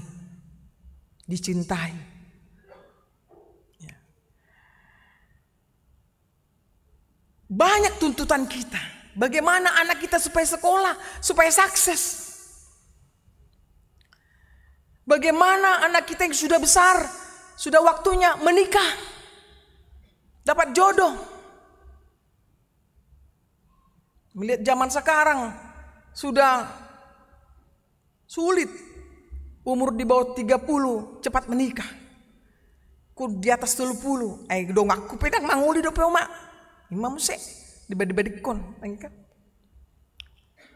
dicintai. Ya. Banyak tuntutan kita. Bagaimana anak kita supaya sekolah, supaya sukses? Bagaimana anak kita yang sudah besar, sudah waktunya menikah, dapat jodoh? Melihat zaman sekarang, sudah sulit. Umur di bawah tiga puluh cepat menikah. Ku di atas tolu puluh, ai donganku pe ndang mangoli dope, Oma. Ima muse dibadi-badikkon, kan?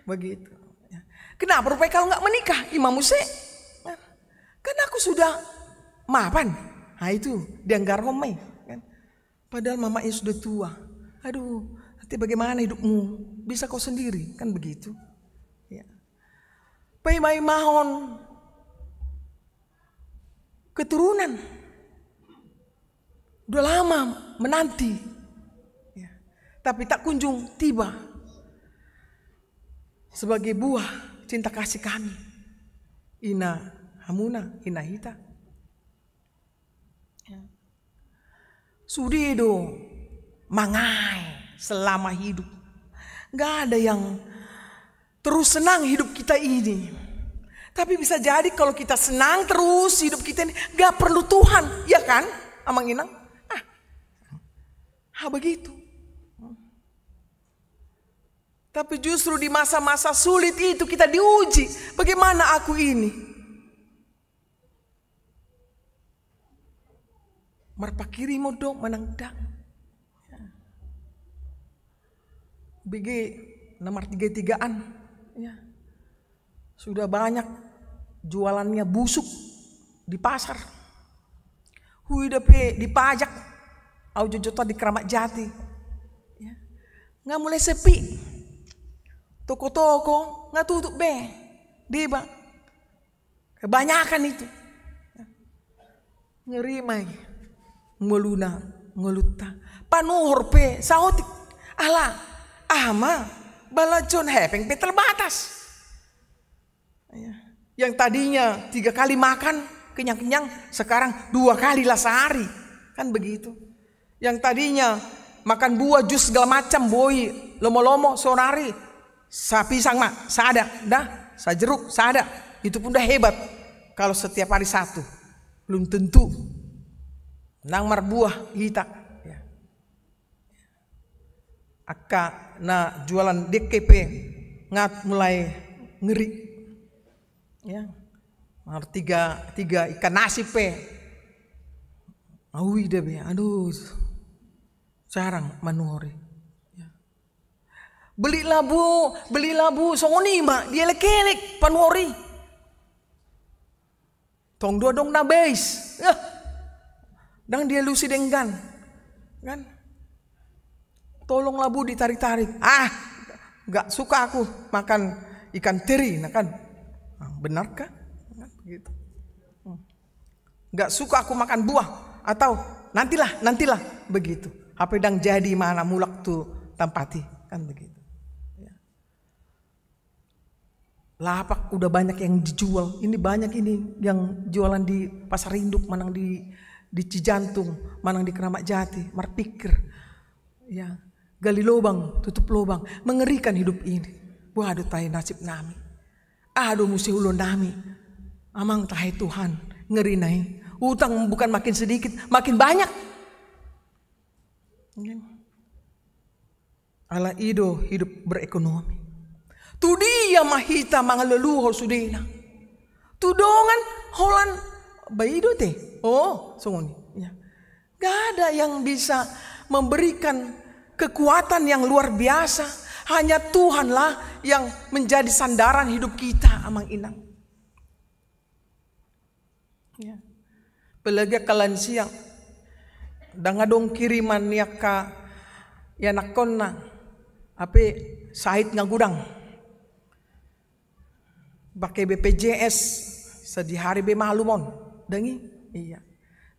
Begitu. Ya. Kenapa rupanya kau nggak menikah? Ima muse. Kan aku sudah mapan. Nah, itu dianggarhon ma i, kan? Padahal mamanya sudah tua. Aduh, nanti bagaimana hidupmu? Bisa kau sendiri, kan begitu. Ya. Paima-imahon keturunan. Udah lama menanti. Ya. Tapi tak kunjung tiba sebagai buah cinta kasih kami. Ina hamuna, ina hita. Ya. Sude do mangae selama hidup. Nggak ada yang terus senang hidup kita ini. Tapi bisa jadi kalau kita senang terus hidup kita ini, nggak perlu Tuhan, ya kan, Amang Inang? Ah, ah, begitu. Tapi justru di masa-masa sulit itu kita diuji, bagaimana aku ini? Marpangkirimon do manang ndang? B G na martiga-tigaan, ya. Sudah banyak jualannya busuk di pasar. Huida pe di pajak, au jotjot on di Keramat Jati. Ya. Nga mulai sepi. Toko-toko nga tutup be. Deba. Kebanyakan itu. Ngeri ma i. Ngoluna, ngolunta. Panuhor pe saotik. Ala, aha ma, balajon hepeng pe terbatas. Ya. Yang tadinya tiga kali makan, kenyang-kenyang, sekarang dua kali lah sehari. Kan begitu. Yang tadinya makan buah, jus segala macam, boi, lomo-lomo, sonari sapisang ma, sada, dah, sajeruk, sada. Itu pun dah hebat. Kalau setiap hari satu, belum tentu. Nang marbuah hita. Ya. Angka na jualan dengke pe nga mulai ngeri. Ya. Martiga, tiga ikan nasi pe Au ida be, aduh, jarang manuhor i. Ya. Beli labu, beli labu, songon i ma dielek-elek panuhor i. Tong do adong na beis. Ya. Ndang dialusi denggan. Kan? Tolong labu ditarik-tarik. Ah, nggak suka aku makan ikan teri, nah kan. Nah, benarkah? Kan begitu. Hmm. Nggak suka aku makan buah, atau nantilah, nantilah, begitu. Hape ndang jadi ma na mulak tu tampat i, kan begitu. Ya. Lapak udah banyak yang dijual. Ini banyak ini yang jualan di Pasar Induk, manang di, di Cijantung, manang di Keramat Jati. Marpikir, ya, gali lobang, tutup lobang. Mengerikan hidup ini. Wah, aduh, tahe nasib nami. Aduh, muse ulaon nami. Amang, tahe Tuhan, ngeri na i. Utang bukan makin sedikit, makin banyak. Ala i do hidup berekonomi. Tu dia ma hita mangaluluhon sudena? Tu dongan holan, ba i do te. Oh, songon i. Ya. Gak ada yang bisa memberikan kekuatan yang luar biasa. Hanya Tuhanlah yang menjadi sandaran hidup kita, amang inang. Ya. Apalagi angka lansia. Ndang adong kiriman ni angka ianakkonna, hape sahit nga godang. Pake B P J S, sadihari be malum on. Ndang i? Iya.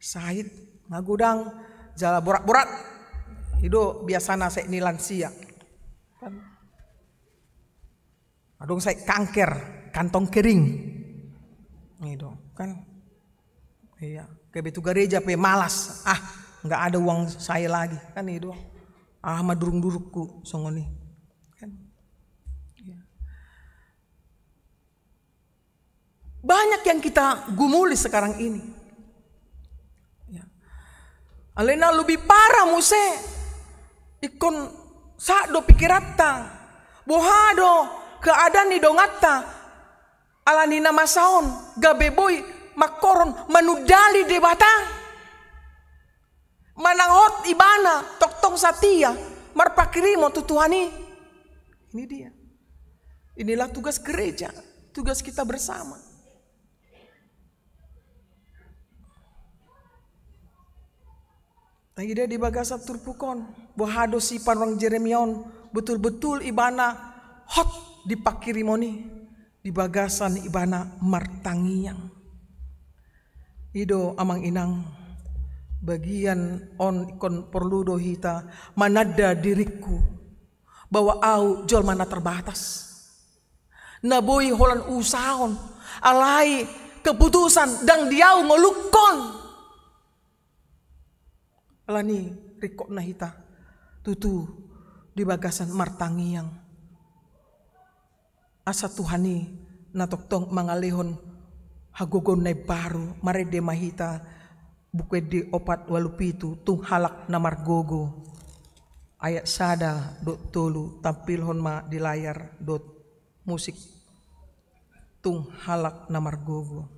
Sahit nga godang, jala borat-borat. I do biasana sahit ni lansia. Kan? Adong sahit kanker, kantong kering. I do, kan? Iya, gabe tu gareja pe malas. Ah, nggak ada uang saya lagi. Kan i do. Ah, madurung-durungku, songon i. Kan? Iya. Banyak yang kita gumuli sekarang ini. Ya. Alai na lebih parah muse, ingkon sahat do pikiranta, boha do keadaan ni donganta, ala ni na masa on, gabe boi mangkorhon manundali Debata. Manang hot ibana, tongtong satia, marpanghirimon tu Tuhan i. Ini dia. Inilah tugas gereja, tugas kita bersama. Taida di bagasan turpuk on, boha do si panurirang Jeremia on, betul-betul ibana hot di panghirimon i. Di bagasan ibana martangiang. I do, amang inang, bagian on ingkon porlu do hita mananda diringku bahwa au jolma na terbatas. Na boi holan usahaon, alai keputusan ndang di au ngolungkon. Ala ni ringkotna hita tutu di bagasan martangiang. Asa Tuhan i na tongtong mangalehon hagogoon na imbaru. Marende ma hita Buku Ende opat ualu pitu, Tung Halak na Margogo. Ayat sada dohot tolu, tampilhon ma di layar dohot musik. Tung Halak na Margogo.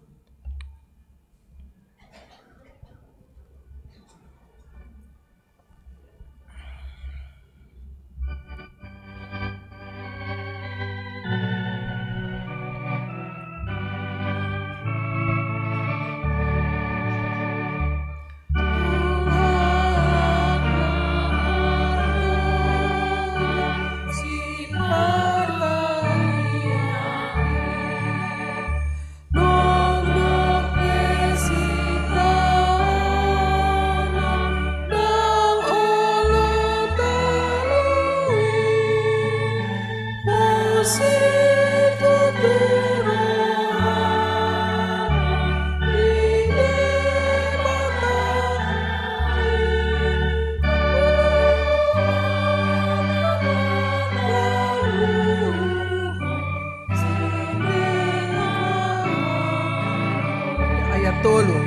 Ayat tolu.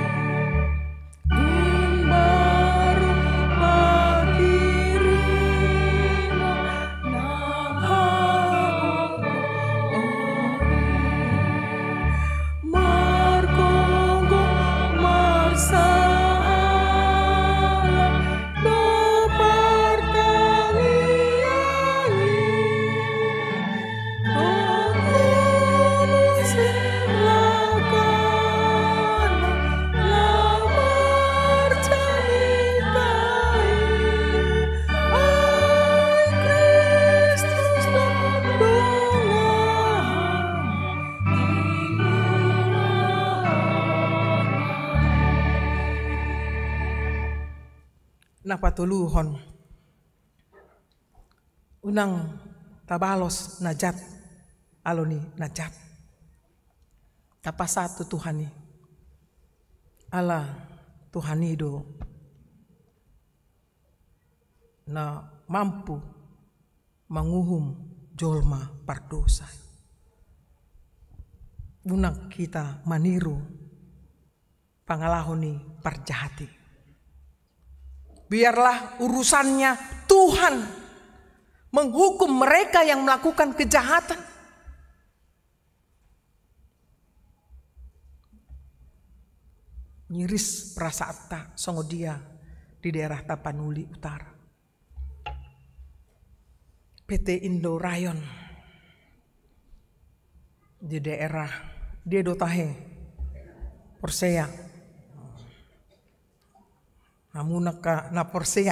Na patoluhon, unang tabalos na jat alo ni na jat. Tapasahat tu Tuhan i. Ala Tuhan i do na mampu manguhum jolma pardosa. Unang hita maniru pangalaho ni parjahat i. Biarlah urusannya Tuhan menghukum mereka yang melakukan kejahatan. Ngiris perasaanta songon dia di daerah Tapanuli Utara. P T Indo Rayon di daerah dia do tahe Porsea. Namu angka na porsea,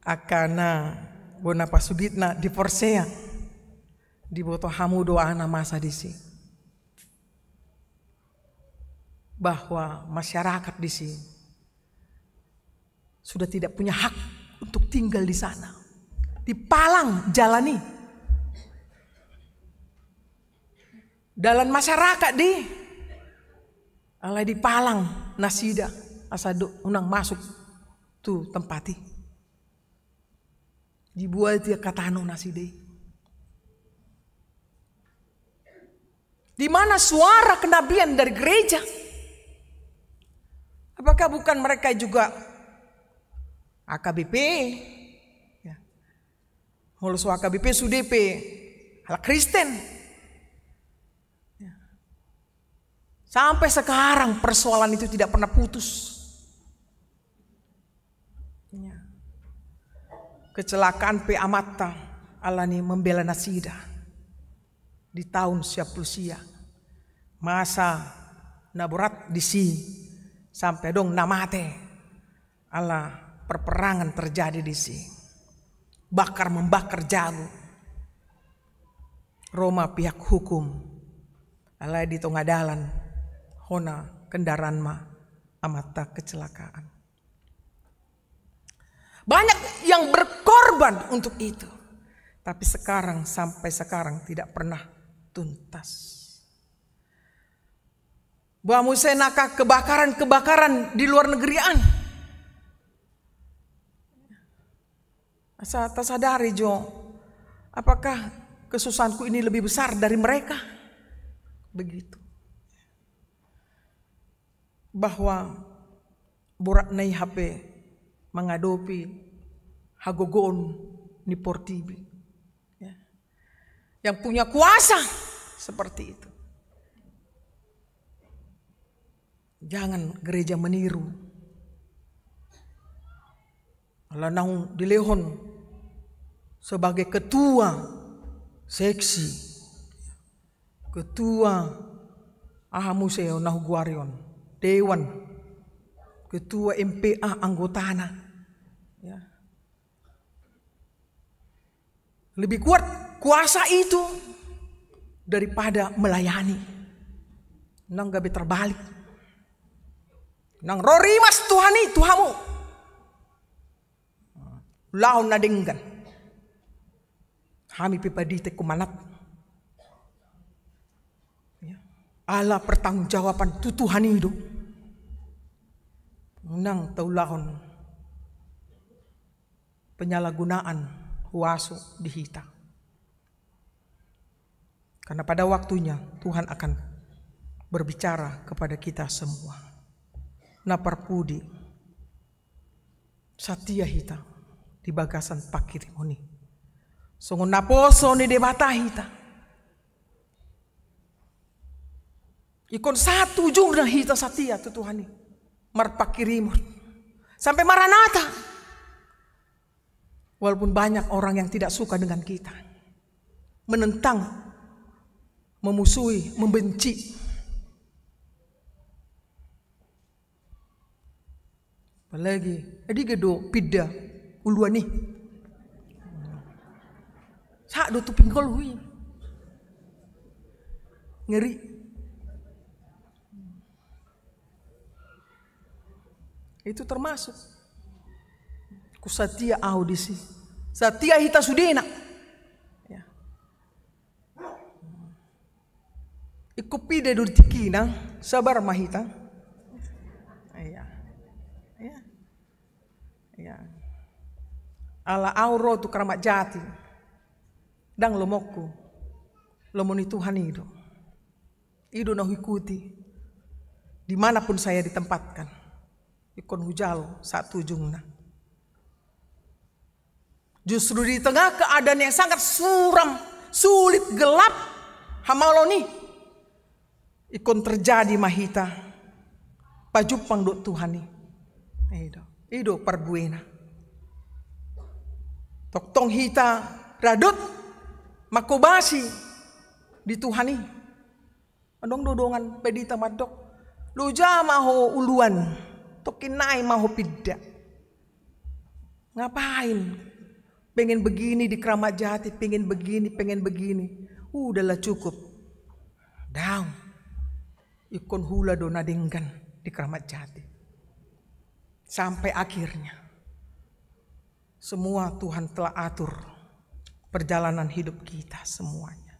angka na bona pasogitna di Porsea, diboto hamu do aha na masa disi, bahwa masyarakat disi sudah tidak punya hak untuk tinggal di sana. Dipalang jalan i. Dalan masyarakat di, alai dipalang nasida asa do unang masuk tu tempat i. Dibuat ia angka tano nasida i. Di mana suara kenabian dari gereja? Apakah bukan mereka juga A K B P? Ya. Molo so A K B P sude pe halak Kristen. Ya. Sampai sekarang persoalan itu tidak pernah putus. Ya. Kecelakaan pe amanta alani membela nasida di tahun sia pulu sia. Masa na borat disi sampai adong na mate ala perperangan terjadi disi. Bakar membakar jago. Ro ma pihak hukum. Alai di tonga dalan hona kendaraan ma amanta kecelakaan. Banyak yang berkorban untuk itu. Tapi sekarang, sampai sekarang tidak pernah tuntas. Boha muse angka kebakaran-kebakaran di luar negeri an. Asa tasadari jo, apakah kesusahanku ini lebih besar dari mereka? Begitu. Bahwa borat na i hape mangadopi hagogoon ni portibi. Ya. Yang punya kuasa seperti itu. Jangan gereja meniru. Ala naung dilehon sebagai ketua seksi, ketua aha muse on na hugoari on, dewan, ketua M P A anggotana. Ya. Lebih kuat kuasa itu daripada melayani. Nang gabe terbalik. Nang ro rimas Tuhan i tu hamu. Ulahon na denggan. Hami pe pandita ingkon manat. Ya. Ala pertanggungjawaban tu Tuhan i do. Nang taulahon penyalahgunaan huaso di hita. Karena pada waktunya Tuhan akan berbicara kepada kita semua. Na parpudi, satia hita di bagasan pangkirimon i. Songon naposo ni Debata hita. Ingkon sahat tu ujungna hita satia tu Tuhan i. Marpangkirimon. Sampai Maranatha. Walaupun banyak orang yang tidak suka dengan kita. Menentang, memusuhi, membenci. Apalagi, adi ge do pinda uluan i. Sahat do tu pinggolhu i. Ngeri. Itu termasuk. Ku satia au disi. Satia hita sudena. Ya. Ingkon pide do di tingkina, sabar ma hita. Iya. Iya. Iya. Ala au ro tu Kramat Jati. Ndang lomoku. Lomo ni Tuhan i do. I do na huikuti. Dimanapun saya ditempatkan. Ingkon hujalo sahat tu ujungna. Justru di tengah keadaan yang sangat suram, sulit, gelap, hamaolon i, ingkon terjadi ma hita pajumpang dohot Tuhan i. I do, i do parbuena. Tongtong hita rade mangkobasi di Tuhan i. Adong do dongan pandita mandok, loja ma ho uluan, tongkin nai ma ho pinda. Ngapain? Pengen begini di Kramat Jati, pengen begini, pengen begini. Udahlah, cukup. Daong. Ingkon hula do na denggan di Kramat Jati. Sampai akhirnya. Semua Tuhan telah atur perjalanan hidup kita semuanya.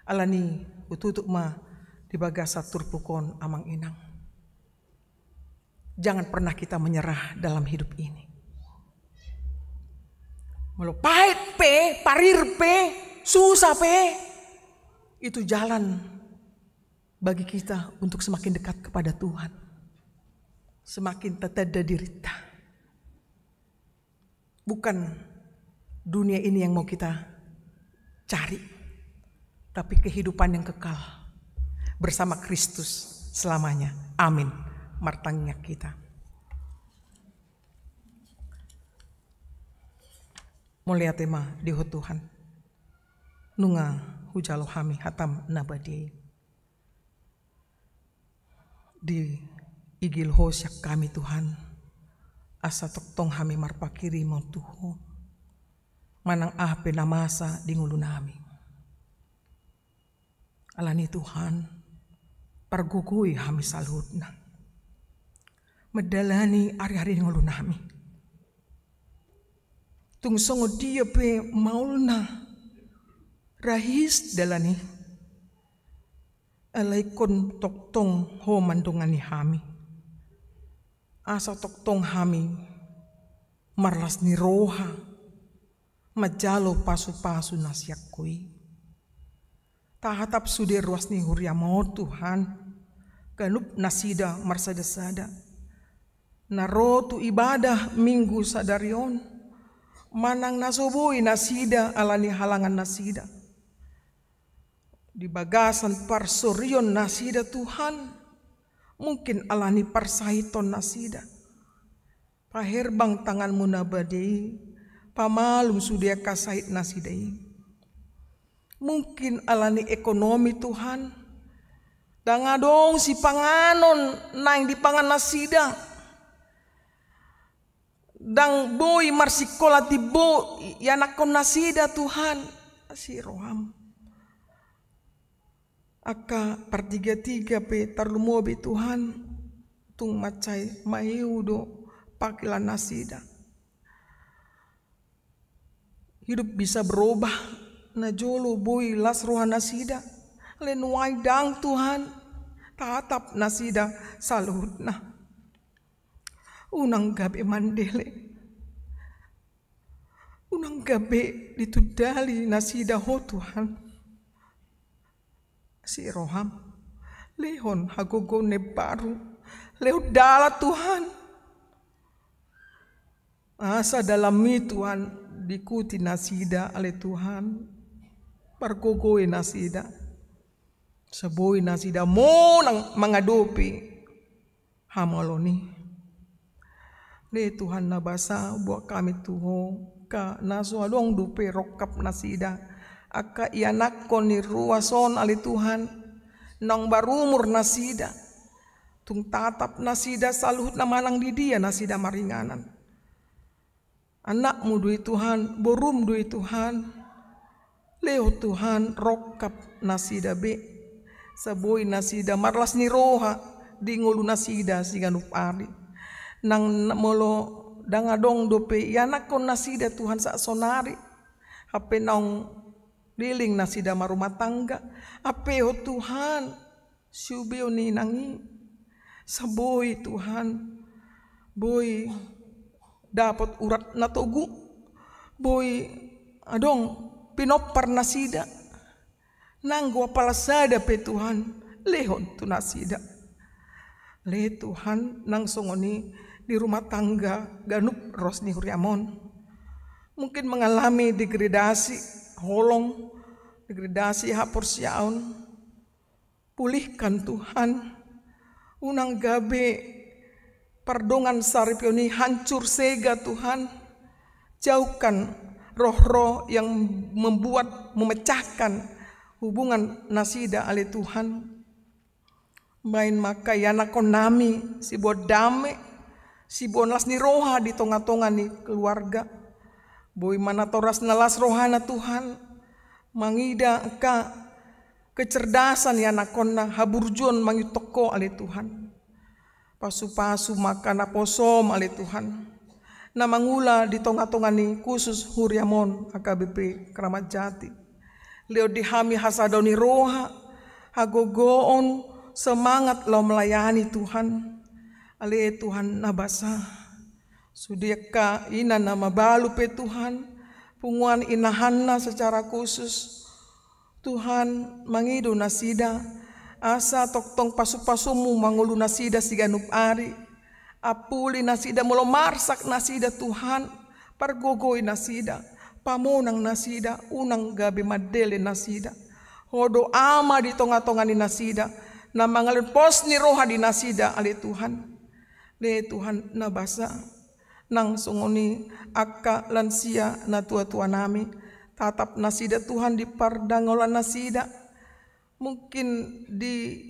Alani i, hututup ma di bagasan turpuk on, amang inang. Jangan pernah kita menyerah dalam hidup ini. Molo pahit pe, parir pe, susah pe, itu jalan bagi kita untuk semakin dekat kepada Tuhan. Semakin tatanda dirinta. Bukan dunia ini yang mau kita cari, tapi kehidupan yang kekal bersama Kristus selamanya. Amin. Martangiang hita. Mauliate ma di Ho Tuhan. Nunga hujalo hami hataM na badia i. Diigil Ho sian hami, Tuhan, asa tongtong hami marpanghirim tu Ho manang aha pe na masa di ngolunami. Alani i, Tuhan, pargogoi hami saluhutna mandalani ari-ari di ngolunami. Tung songon dia pe maulna, rahis dalan i, alai ingkon tongtong Ho mandongani hami. Asa tongtong hami marlas ni roha manjalo pasu-pasu na sian Ho i. Tatap sude ruas ni huriaM on, Tuhan, ganup nasida marsada-sada na ro tu ibadah Minggu sadari on, manang na so boi nasida alani halangan nasida. Di bagasan parsorion nasida, Tuhan, mungkin alani parsahiton nasida. Paherbang tanganMu na badia i, pamalum sude angka sahit nasida i. Mungkin alani ekonomi, Tuhan, ndang adong sipanganon naeng dipangan nasida. Ndang boi marsikola timbo ianakhon nasida, Tuhan. Asi rohaM. Angka partiga-tiga pe tarlumobi, Tuhan, tung mansai maiu do pangkilan nasida. Hidup bisa berubah, na jolo boi las roha nasida, alai nuaeng ndang, Tuhan, tatap nasida saluhutna. Unang gabe mandele. Unang gabe ditundali nasida Ho, Tuhan. Asi rohaM. Lehon hagogoon na imbaru. Lehon dalan, Tuhan. Asa dalanMi, Tuhan, diikuti nasida, ale Tuhan. Pargogoi nasida. Asa boi nasida monang mangadopi hamaolon i. Ale Tuhan na basa, huboan hami tu Ho, angka na so adong dope rongkap nasida, angka ianakhon ni ruas on, ale Tuhan, naung barumur nasida, tung tatap nasida saluhutna manang di dia nasida maringanan. AnakMu do i, Tuhan, boruM do i, Tuhan. Lehon, Tuhan, rongkap nasida be. Asa boi nasida marlas ni roha di ngolu nasida siganup ari. Nang molo ndang adong dope ianakhon nasida Tuhan saat sonari, hape naung leleng nasida marumah tangga, hape ho Tuhan, siubeon ni inang i, asa boi Tuhan, boi dapot urat na togu, boi adong pinompar nasida. Nanggo apala sada pe Tuhan, lehon tu nasida. Ale Tuhan, nang songon i di rumah tangga ganup ruas ni huriam on. Mungkin mengalami degradasi holong, degradasi haporseaon. Pulihkan Tuhan. Unang gabe pardongan saripeon i hancur sega Tuhan. Jauhkan roh-roh yang membuat memecahkan hubungan nasida ale Tuhan. Baen ma angka ianakhon nami siboan dame, siboan las ni roha di tonga-tonga ni keluarga. Boi ma natoras na las rohana Tuhan, mangida angka kecerdasan ianakhonna, haburjuon mangihuthon Ho ale Tuhan. Pasu-pasu ma angka naposoM ale Tuhan, na mangula di tonga-tonga ni khusus huriaM on H K B P Kramat Jati. Lehon di hami hasadaon ni roha, hagogoon, semangat laho melayani Tuhan. Ale Tuhan na basa. Sude angka ina na mabalu pe Tuhan, punguan inahanna secara khusus, Tuhan, mangido nasida, asa tongtong pasu-pasuMu mangolu nasida siganup ari. Ampuli nasida molo marsak nasida Tuhan, pargogoi nasida, pamonang nasida, unang gabe mandele nasida. Ho do Ama di tonga-tonga ni nasida, na mangalehon pos ni roha di nasida, ale Tuhan. Ale Tuhan na basa. Nang songon i angka lansia na tua-tua nami, tatap nasida Tuhan di pardangolan nasida. Mungkin di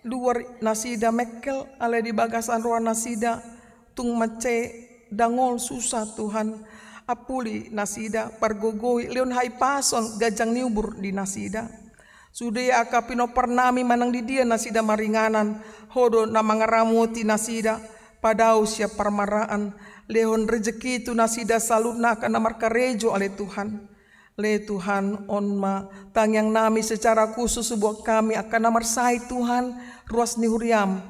luar nasida mengkel, alai di bagasan roha nasida tung mansai dangol susah Tuhan. Ampuli nasida, pargogoi, lehon hahipason, ganjang ni umur di nasida. Sude angka pinompar nami manang di dia nasida maringanan, Ho do na mangaramoti nasida, padao sian parmaraan, lehon rejeki tu nasida saluhutna angka na markarejo ale Tuhan. Ale Tuhan, on ma tangiang nami secara khusus buat hami angka na marsahit Tuhan, ruas ni huriaM.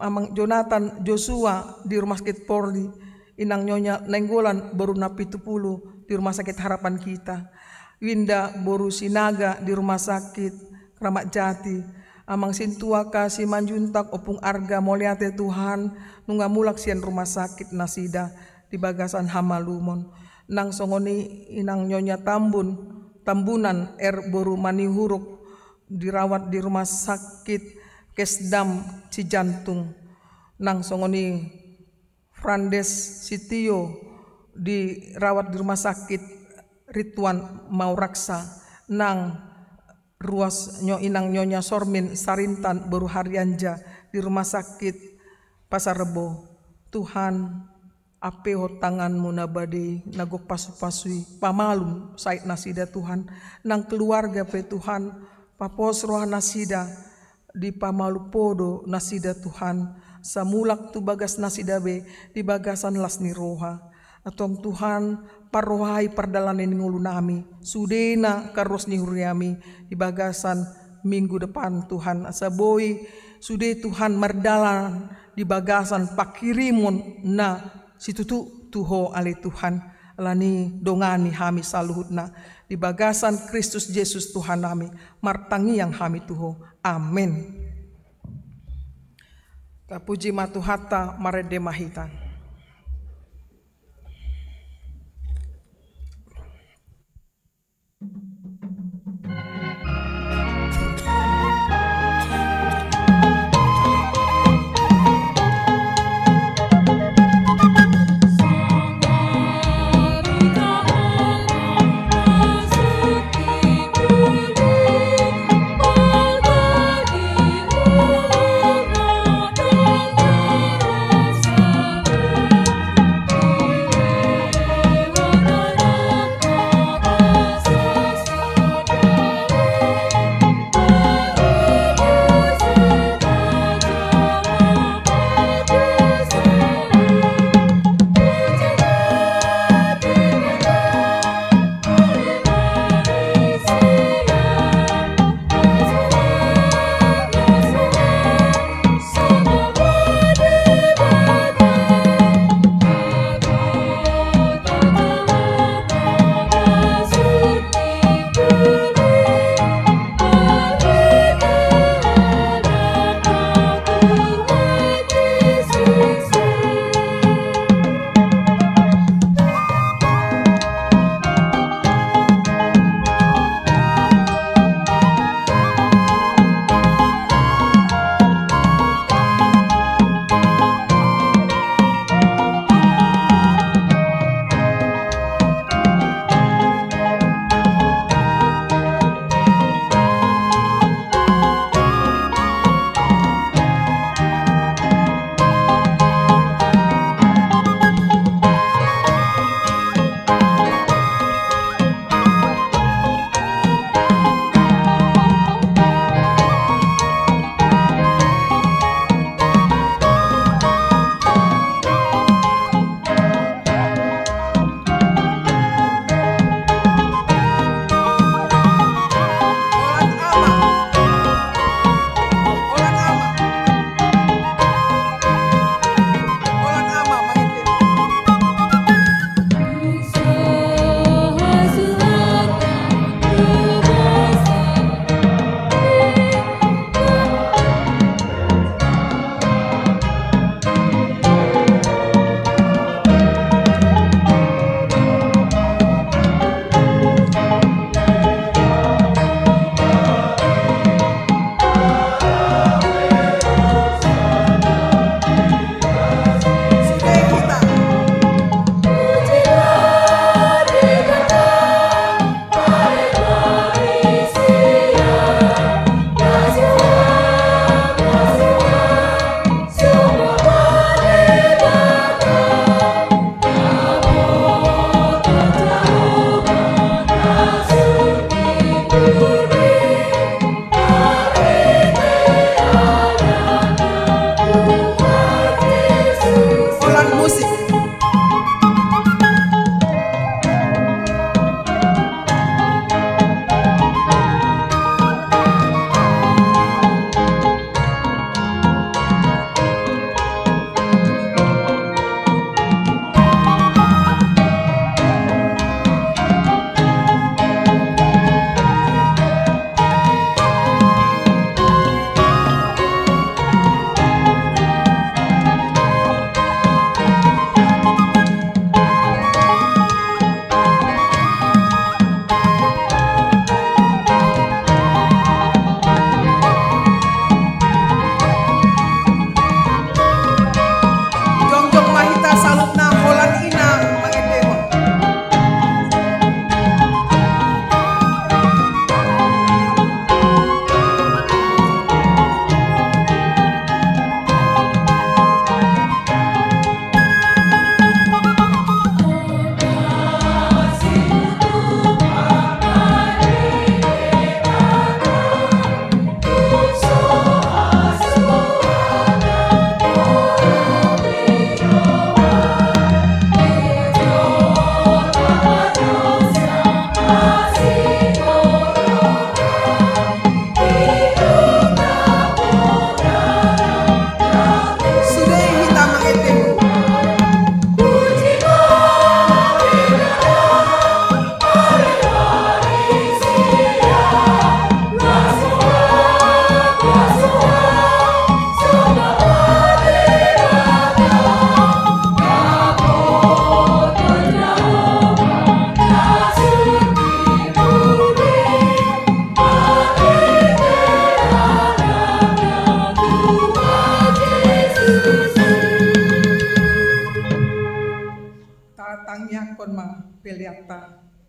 Amang Jonathan Joshua di Rumah Sakit Polri, Inang Nyonya Nainggolan boru na pitu pulu di Rumah Sakit Harapan Kita, Winda boru Sinaga di Rumah Sakit Kramat Jati, Amang Sintua Kasi Manjuntak, Ompung Arga mauliate Tuhan, nunga mulak sian rumah sakit nasida di bagasan hamalumon. Nang songon i Inang Nyonya Tambun, Tambunan R boru Manihuruk, dirawat di Rumah Sakit Kesdam Cijantung. Nang songon i Frandes Sitio dirawat di Rumah Sakit Rituan Mauraksa. Nang ruas nyo Inang Nyonya Sormin Sarintan boru Harianja di Rumah Sakit Pasar Rebo. Tuhan, ampe Ho tanganMu na bade i, na gok pasu-pasu i, pamalum sahit nasida Tuhan, nang keluarga pe Tuhan, papos roha nasida, dipamalum Ho do nasida Tuhan, asa mulak tu bagas nasida be di bagasan las ni roha. Antong Tuhan, parrohai pardalanan ni ngolu nami, sudena angka ruas ni huriaM i di bagasan minggu depan Tuhan, asa boi sude Tuhan mardalan di bagasan panghirimon na situtu tu Ho ale Tuhan. Alani i dongani hami saluhutna di bagasan Kristus Jesus Tuhan nami, martangiang hami tu Ho. Amen. Tapuji ma Tuhanta, marende ma hita.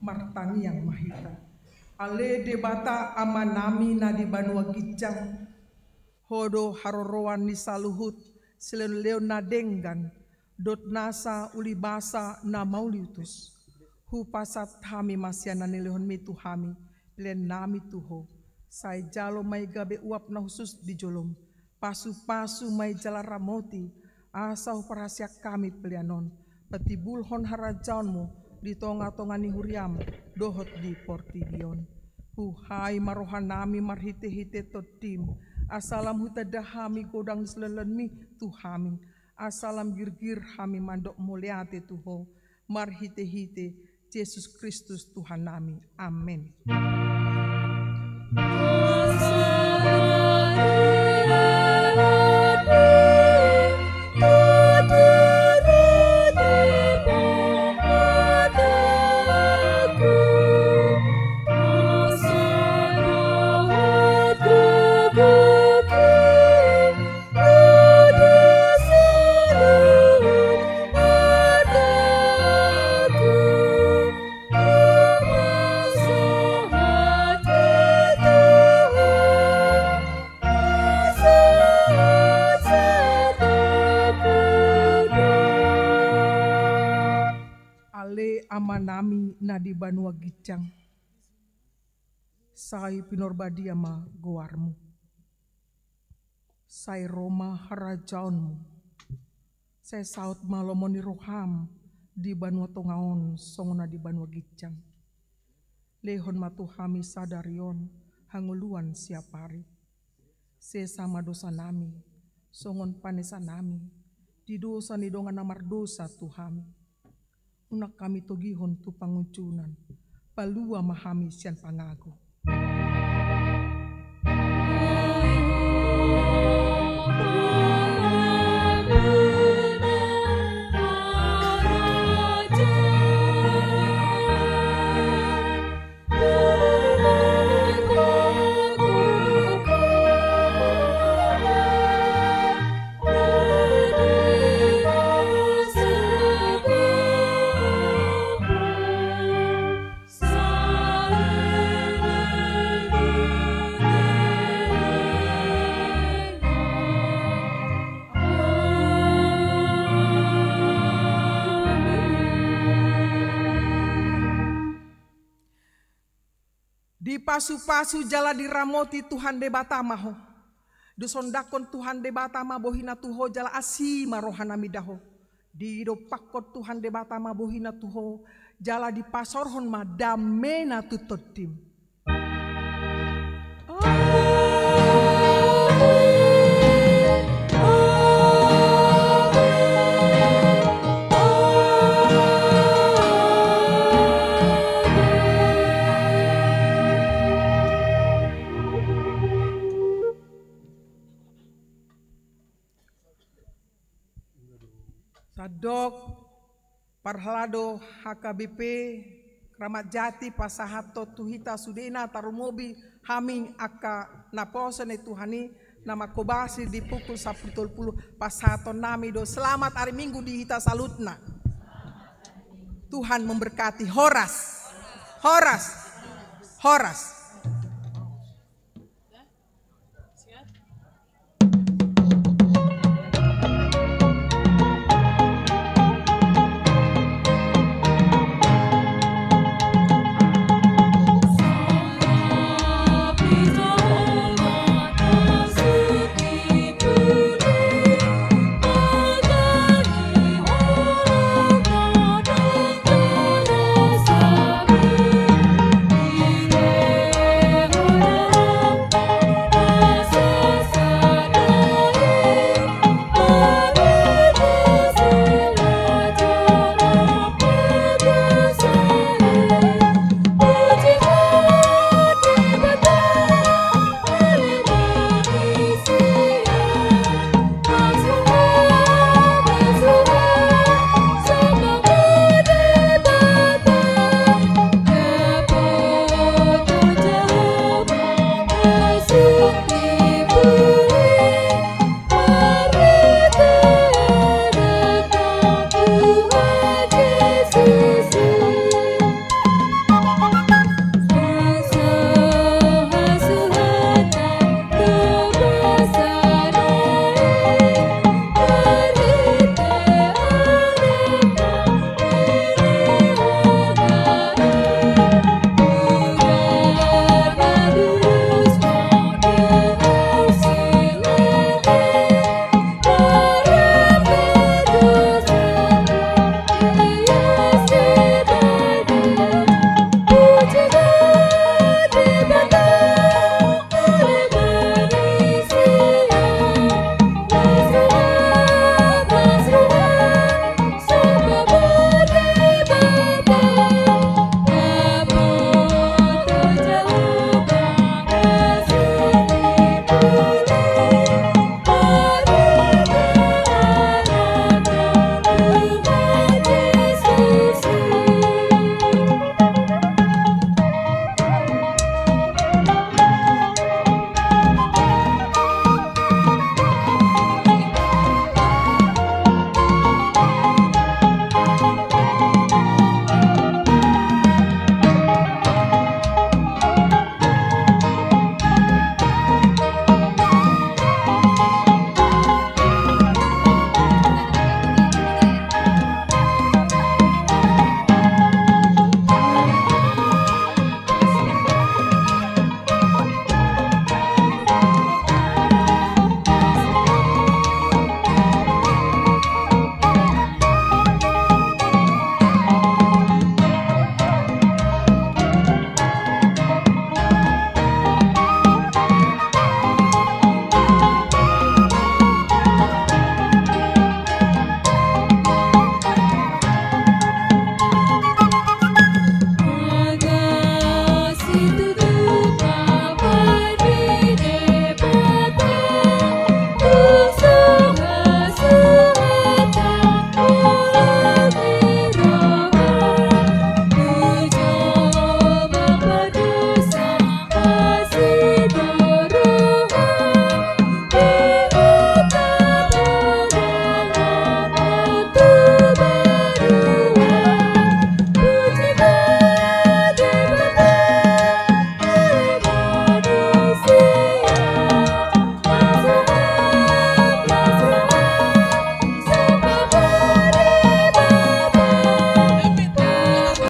Martangiang ma hita. Ale Debata Amanami na di banua ginjang, Ho do haroroan ni saluhut silehonlehon na denggan dohot nasa ulibasa na mauliutus. Hupasahat hami ma sian na nilehonmi tu hami peleannami tu Ho. Sai jalo ma i gabe uap na hushus di jolom. Pasupasu ma i jala ramoti, asa huparhaseang hami pelean on, patimbulhon harajaonmu di tongatonga ni huriam dohot di portibi on. Buhai ma rohanami marhitehite Tondim, asa lam hutanda hami godang ni silehonlehonmi tu hami, asa lam girgir hami mandok mauliate tu Ho, marhitehite Jesus Kristus Tuhannami. Amen. Ale Amanami na di banua ginjang, sai pinarbadia ma goarmu. Sai ro ma harajaonmu. Sai saut ma lomo ni roham di banua tonga on songon na di banua ginjang. Lehon ma tu hami sadari on hangoluan siapari. Sesa ma dosanami songon panesanami di dosa ni dongan na mardosa tu hami. Unang hami togihon tu pangunjunan, palua ma hami sian pangago. Dipasupasu jala diramoti Tuhan Debata ma ho. Disondangkon Tuhan Debata ma bohina tu ho jala asi ma roha na mida ho. Didompakkon Tuhan Debata ma bohina tu ho jala dipasaorhon ma damena tu tondim. Sandok, parhalado H K B P Kramat Jati, pasahathon tu hita sudena, tarlumobi hami angka naposo ni Tuhan i na manghobasi di pukul sampulu tolu pulu, pasahatonnami do selamat hari Minggu di hita saluhutna. Tuhan memberkati. Horas. Horas. Horas.